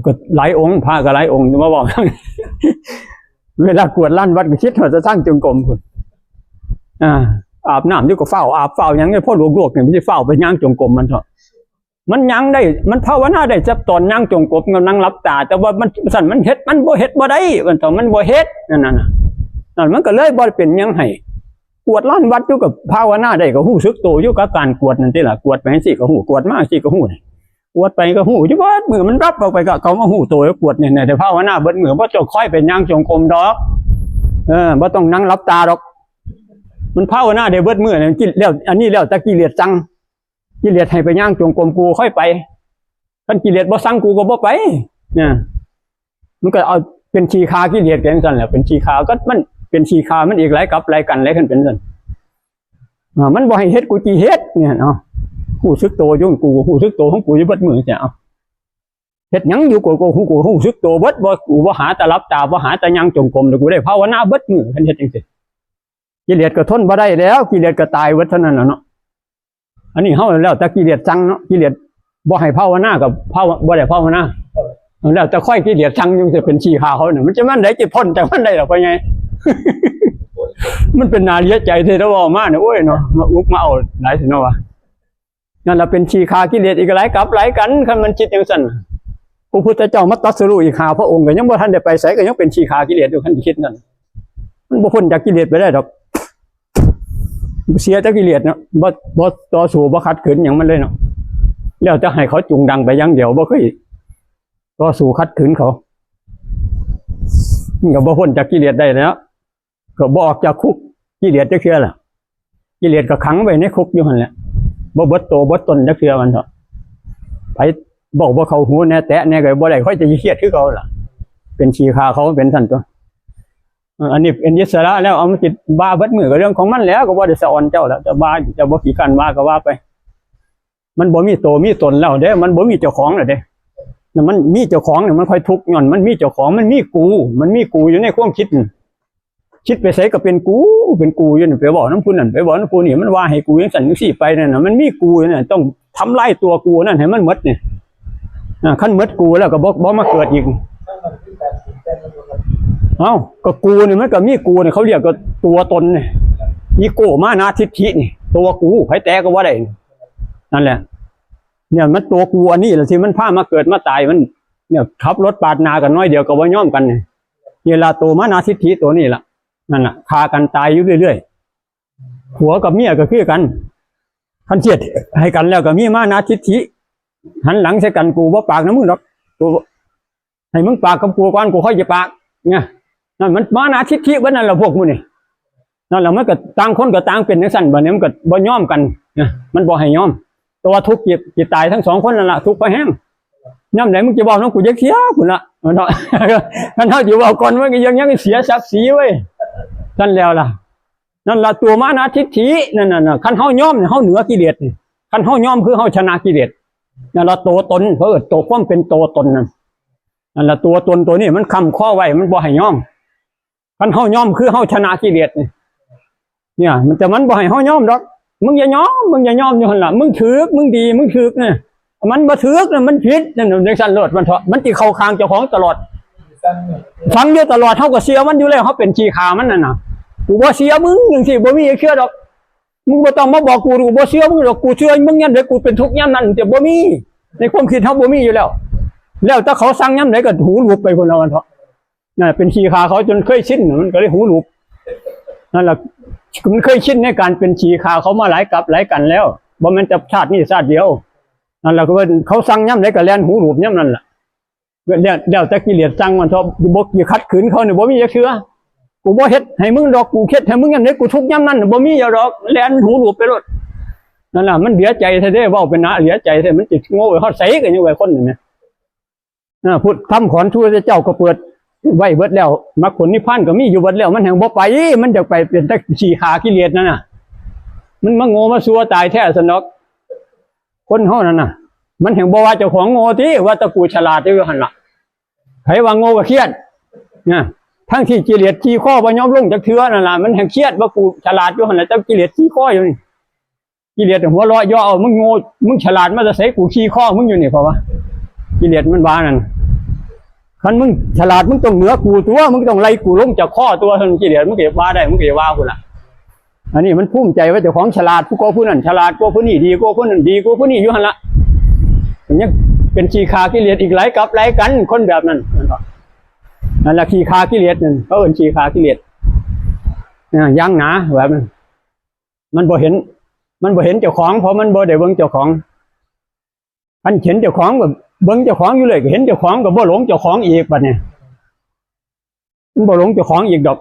ก็หลายองค์ พระก็หลายองค์มาบอก เวลากวาดลานวัดก็คิดฮอดแต่ทางจงกรมพุ้น อ่า อาบน้ำอยู่ก็ฟ้าวอาบฟ้าวหยังเนี่ย พอลวกๆเนี่ยมันสิฟ้าวไปย่างจงกรมมันเถาะ มันย่างได้ มันภาวนาได้จักตอนย่างจงกรมกับนั่งหลับตา แต่ว่ามันซั่นมันเฮ็ด มันบ่เฮ็ดบ่ได้ มันเถาะ มันบ่เฮ็ด นั่นน่ะนะ นั่นมันก็เลยบ่เป็นหยังให้ กวดลานวัดอยู่กับภาวนาได้ก็ฮู้สึกโตอยู่กับการกวดนั่นติล่ะ กวดไปจั่งซี้ก็ฮู้ กวดมาจั่งซี้ก็ฮู้ กวดไปก็ฮู้อยู่เบิดมื้อ มันรับออกไปก็เขามาฮู้โตแล้ว กวดเนี่ย เนี่ย ได้ภาวนาเบิดมื้อ บ่ต้องคอยไปย่างจงกรมดอก เออ บ่ต้องนั่งหลับตาดอก มันภาวนาได้เบิดมื้อเนี่ย กินแล้ว อันนี้แล้วแต่กิเลสสั่ง กิเลสให้ไปย่างจงกรม กูค่อยไป คันกิเลสบ่สั่ง กูก็บ่ไป เนี่ย มันก็เอาเป็นขี้ข้ากิเลสกันซั่นแหละ เป็นขี้ข้าก็มันเป็นขี้ข้ามันอีกหลายกับหลายกันหลายคันเป็นซั่น อ่า มันบ่ให้เฮ็ด กูจิเฮ็ดเนี่ยเนาะ ฮู้สึกโตอยู่ กูฮู้สึกโตของกูอยู่เบิดมื้อเนี่ย เอา เฮ็ดหยังอยู่ กูก็ฮู้ กูฮู้สึกโตเบิด บ่ กูบ่หาแต่หลับตา บ่หาแต่ย่างจงกรม แล้วกูได้ภาวนาเบิดมื้อ คันเฮ็ดจั่งซี้ กิเลสก็ทนบ่ได้แล้ว กิเลสก็ตายเบิดเท่านั้นแหละเนาะ อันนี้เฮาแล้วแต่กิเลสสั่งเนาะ กิเลสบ่ให้ภาวนากับภาว- บ่ได้ภาวนา แล้วแต่ค่อยกิเลสสั่ง ยังจะเป็นขี้ข้าเขาเนี่ย มันจะมันได้จิพ้นจากมันได้หรอ ไปไง มันเป็นนาเลียใจเท่าว่ามาเนี่ย โอ้ยเนาะ มาอุกมาเอาหลายสิเนาะวะ นั่นแหละเป็นขี้ข้ากิเลสอีกหลายกับหลายกัน คันมันคิดจั่งซั่น พระพุทธเจ้ามาตรัสรู้อีกห้าพระองค์ก็ยังบ่ทันได้ไปไส ก็ยังเป็นขี้ข้ากิเลสอยู่ คันคิดนั่น มันบ่พ้นจากกิเลสไปได้ดอก เสียแต่กิเลสเนาะ บ่- บ่ต่อสู้ บ่ขัดขืนหยังมันเลยเนาะ แล้วแต่ให้เขาจูงดังไปอย่างเดียว บ่เคยต่อสู้ขัดขืนเขา มันก็บ่พ้นจากกิเลสได้แล้ว ก็บ่ออกจากคุกกิเลสจักเทื่อล่ะ กิเลสก็ขังไว้ในคุกอยู่หั่นแหละ บ่เบิดโตเบิดตนจักเทื่อมันเถาะ ไผบอกบ่เข้าหูแหน่ แตะแหน่ก็บ่ได้ ค่อยจะเครียดคือเก่าล่ะ เป็นขี้ข้าเขาเป็นซั่นตัว เออ อันนี้เป็นอิสระแล้ว เอามันสิว่าเบิดมื้อก็เรื่องของมันแล้ว ก็บ่ได้สะออนเจ้าแล้ว จะว่า จะบ่ขี้คร้านว่าก็ว่าไป มันบ่มีโตมีตนแล้วเด้ มันบ่มีเจ้าของแล้วเด้ แล้วมันมีเจ้าของเนี่ย มันค่อยทุกข์ ย้อนมันมีเจ้าของ มันมีกู มันมีกูอยู่ในความคิดนี่ คิดไปไสก็เป็นกู เป็นกูอยู่นี่ ไปเว้านำผู้นั้น ไปเว้านำผู้นี้ มันว่าให้กูจั่งซั่นจั่งซี้ไปนั่นน่ะ มันมีกูอยู่นั่น ต้องทำลายตัวกูนั่นให้มันหมดนี่ อ่า คันหมดกูแล้วก็บ่- บ่มาเกิดอีก เอ้า ก็กูนี่มันก็มีกูนี่ เขาเรียกก็ตัวตนนี่ อีโก้มานะทิฏฐินี่ ตัวกู ไผแตะก็บ่ได้นี่ นั่นแหละ เนี่ยมันตัวกูอันนี้แหละที่มันพามาเกิดมาตาย มัน เนี่ยขับรถปาดหน้ากันน้อยเดียวก็บ่ยอมกันนี่ นี่ล่ะตัวมานะทิฏฐิตัวนี้ล่ะ นั่นน่ะ ฆ่ากันตายอยู่เรื่อยๆ ผัวกับเมียก็คือกัน คันเสียดให้กันแล้วก็มีมานะทิฏฐิ หันหลังใส่กัน กูบ่ปากนำมึงดอก กู ให้มึงปากกับกูก่อน กูค่อยจะปาก เนี่ย นั่นมันมานะทิฏฐิเบิดนั่นล่ะพวกหมู่นี่ นั่นล่ะมันก็ต่างคนก็ต่างเป็นจั่งซั่น บัดนี้มันก็บ่ยอมกัน เนี่ย มันบ่ให้ยอม แต่ว่าทุกข์จิต- จิตตายทั้งสองคนนั่นล่ะ ทุกข์พอแฮง ยามใดมึงจะเว้านำกูจักเทื่อพุ้นล่ะ มันเนาะ คันเฮาสิเว้าก่อนมันก็ยัง- ยังเสียศักดิ์ศรีเว้ย ซั่นแล้วล่ะ นั่นล่ะตัวมานะทิฏฐินั่นน่ะ คันเฮายอมเนี่ย เฮาเหนือกิเลสนี่ คันเฮายอมคือเฮาชนะกิเลส นั่นล่ะตัวตน เขาเอิ้นตัวความเป็นตัวตนนั่น นั่นล่ะตัวตนตัวนี้มันค้ำคอไว้ มันบ่ให้ยอม คันเฮายอมคือเฮาชนะกิเลสนี่ เนี่ย มัน- แต่มันบ่ให้เฮายอมดอก มึงอย่ายอม มึงอย่ายอมอยู่หั่นล่ะ มึงถืก มึงดี มึงถืกเนี่ย มันบ่ถืกเนี่ย มันผิด นั่นน่ะ จั่งซั่นโลด มันเถาะ มันสิเข้าข้างเจ้าของตลอด ฟังอยู่ตลอด เฮาก็เชื่อมันอยู่แล้ว เฮาเป็นขี้ข้ามันนั่นน่ะ กูบ่เชื่อมึงจั่งซี้ บ่มีเชื่อดอก มึงบ่ต้องมาบอกกู กูบ่เชื่อมึงดอก กูเชื่อมึงยามใด กูเป็นทุกข์ยามนั้น จะบ่มี ในความคิดเฮาบ่มีอยู่แล้ว แล้วแต่เขาสั่งยามใดก็หูหลูบไปพุ้นแล้ว มันเถาะ นั่นแหละ เป็นขี้ข้าเขาจนเคยชิน มันก็เลยหูหลูบ นั่นแหละ มันเคยชินในการเป็นขี้ข้าเขามาหลายกับหลายกันแล้ว บ่แม่นแต่ชาตินี้ชาติเดียว นั่นแหละ คือว่าเขาสั่งยามใดก็แล่นหูหลูบยามนั้นล่ะ แล้ว- แล้วแต่กิเลสสั่ง มันเถาะ บ่- บ่ขัดขืนเขานี่ บ่มีจักเทื่อ กูบ่เฮ็ดให้มึงดอก กูเฮ็ดให้มึงยามใด กูทุกข์ยามนั้น บ่มีหยังดอก แล่นหูหลูบไปโลด นั่นล่ะ มันเหลือใจแท้เด้ เว้าเป็นหน้าเหลือใจแท้ มันสิโง่ไปฮอดไสกันอยู่ไอ้คนนี่นะ อ่า พุทธธรรมของพระพุทธเจ้าก็เปิดไว้เบิดแล้ว มรรคผลนิพพานก็มีอยู่เบิดแล้ว มันแฮ่งบ่ไป มันอยากไปเป็นแต่ขี้ข้ากิเลสนั่นน่ะ มันมาโง่มาซั่วตายแท้ซั่นดอก คนเฮานั่นน่ะ มันแฮ่งบ่ว่าเจ้าของโง่ติ ว่าแต่กูฉลาดอยู่หั่นล่ะ ไผว่าโง่ก็เครียด นะ ทั้งที่กิเลสขี่คอบ่ยอมลงจักเทื่อนั่นล่ะ มันแฮ่งเครียดว่ากูฉลาดอยู่หั่นล่ะ แต่กิเลสขี่คออยู่นี่ กิเลสหัวเราะเยาะเอา มึงโง่ มึงฉลาดมาแต่ไส กูขี่คอมึงอยู่นี่ เพราะว่ากิเลสมันว่านั่น คันมึงฉลาด มึงต้องเหนือกูตัว มึงต้องไล่กูลงจากคอตัว ท่านกิเลส มึงก็ว่าได้ มึงก็ว่าพุ้นล่ะ อันนี้มันภูมิใจว่าเจ้าของฉลาด ผู้กว่าผู้นั้นฉลาดกว่าผู้นี้ ดีกว่าผู้นั้น ดีกว่าผู้นี้อยู่หั่นล่ะ มันยังเป็นขี้ข้ากิเลสอีกหลายกับหลายกัน คนแบบนั้น นั่นล่ะ ขี้ข้ากิเลสนั่น เขาเอิ้นขี้ข้ากิเลส อ่า อย่างหนาแบบนั้น มันบ่เห็น มันบ่เห็นเจ้าของ เพราะมันบ่ได้เบิ่งเจ้าของ คันเห็นเจ้าของก็เบิ่งเจ้าของอยู่เลย ก็เห็นเจ้าของก็บ่หลงเจ้าของอีกบัดนี้ มันบ่หลงเจ้าของอีกดอก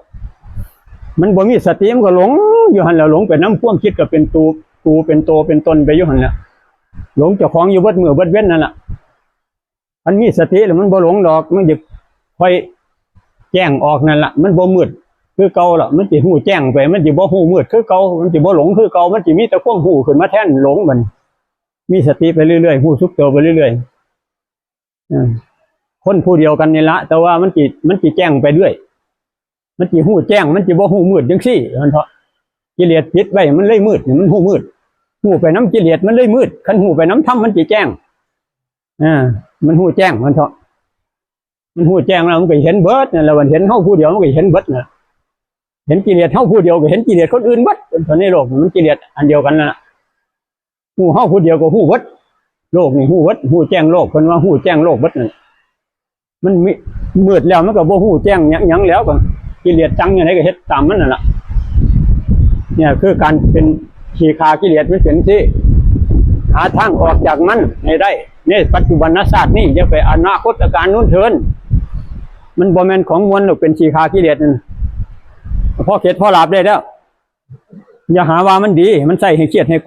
มันบ่มีสติ มันก็หลงอยู่หั่นแหละ หลงไปนำความคิด ก็เป็นตู ตูเป็นโตเป็นตนไปอยู่หั่นแหละ หลงเจ้าของอยู่เบิดมื้อเบิดเว็นนั่นล่ะ มันมีสติแล้วมันบ่หลงดอก มันจะค่อยแจ้งออกนั่นล่ะ มันบ่มืดคือเก่าละ มันสิฮู้แจ้งไป มันสิบ่ฮู้มืดคือเก่า มันสิบ่หลงคือเก่า มันสิมีแต่ความฮู้ขึ้นมาแทนหลงบัดนี้ มีสติไปเรื่อยๆ ฮู้สึกตัวไปเรื่อยๆ เออ คนผู้เดียวกันนี่ละ แต่ว่ามันสิ มันสิแจ้งไปเรื่อย มันสิฮู้แจ้ง มันสิบ่ฮู้มืดจังซี่ มันเถาะ กิเลสปิดไว้ มันเลยมืด นี่มันฮู้มืด ฮู้ไปนำกิเลส มันเลยมืด คันฮู้ไปนำธรรม มันสิแจ้ง เออ มันฮู้แจ้ง มันเถาะ มันฮู้แจ้งแล้ว มันก็เห็นเบิดนั่นแหละ มันเห็นเฮาผู้เดียว มันก็เห็นเบิดน่ะ เห็นกิเลสเฮาผู้เดียว ก็เห็นกิเลสคนอื่นเบิด เท่าในโลกมันกิเลสอันเดียวกันนั่นน่ะ ฮู้เฮาผู้เดียวก็ฮู้เบิด โลกนี่ฮู้เบิด ฮู้แจ้งโลก เพิ่นว่าฮู้แจ้งโลกเบิดนั่น มันมี มืดแล้วมันก็บ่ฮู้แจ้งหยัง หยังแล้ว ก็กิเลสจังอย่างใดก็เฮ็ดตามมันนั่นล่ะ เนี่ยคือการเป็นขี้ข้ากิเลส มันเป็นที่ หาทางออกจากมันให้ได้ ในปัจจุบันชาตินี้ อย่าไปอนาคตการนู้นเทิน มันบ่แม่นของม่วนดอก เป็นขี้ข้ากิเลสนั่น พอเข็ดพอหลาบได้แล้ว อย่าหาว่ามันดี มันใส่ให้เครียดให้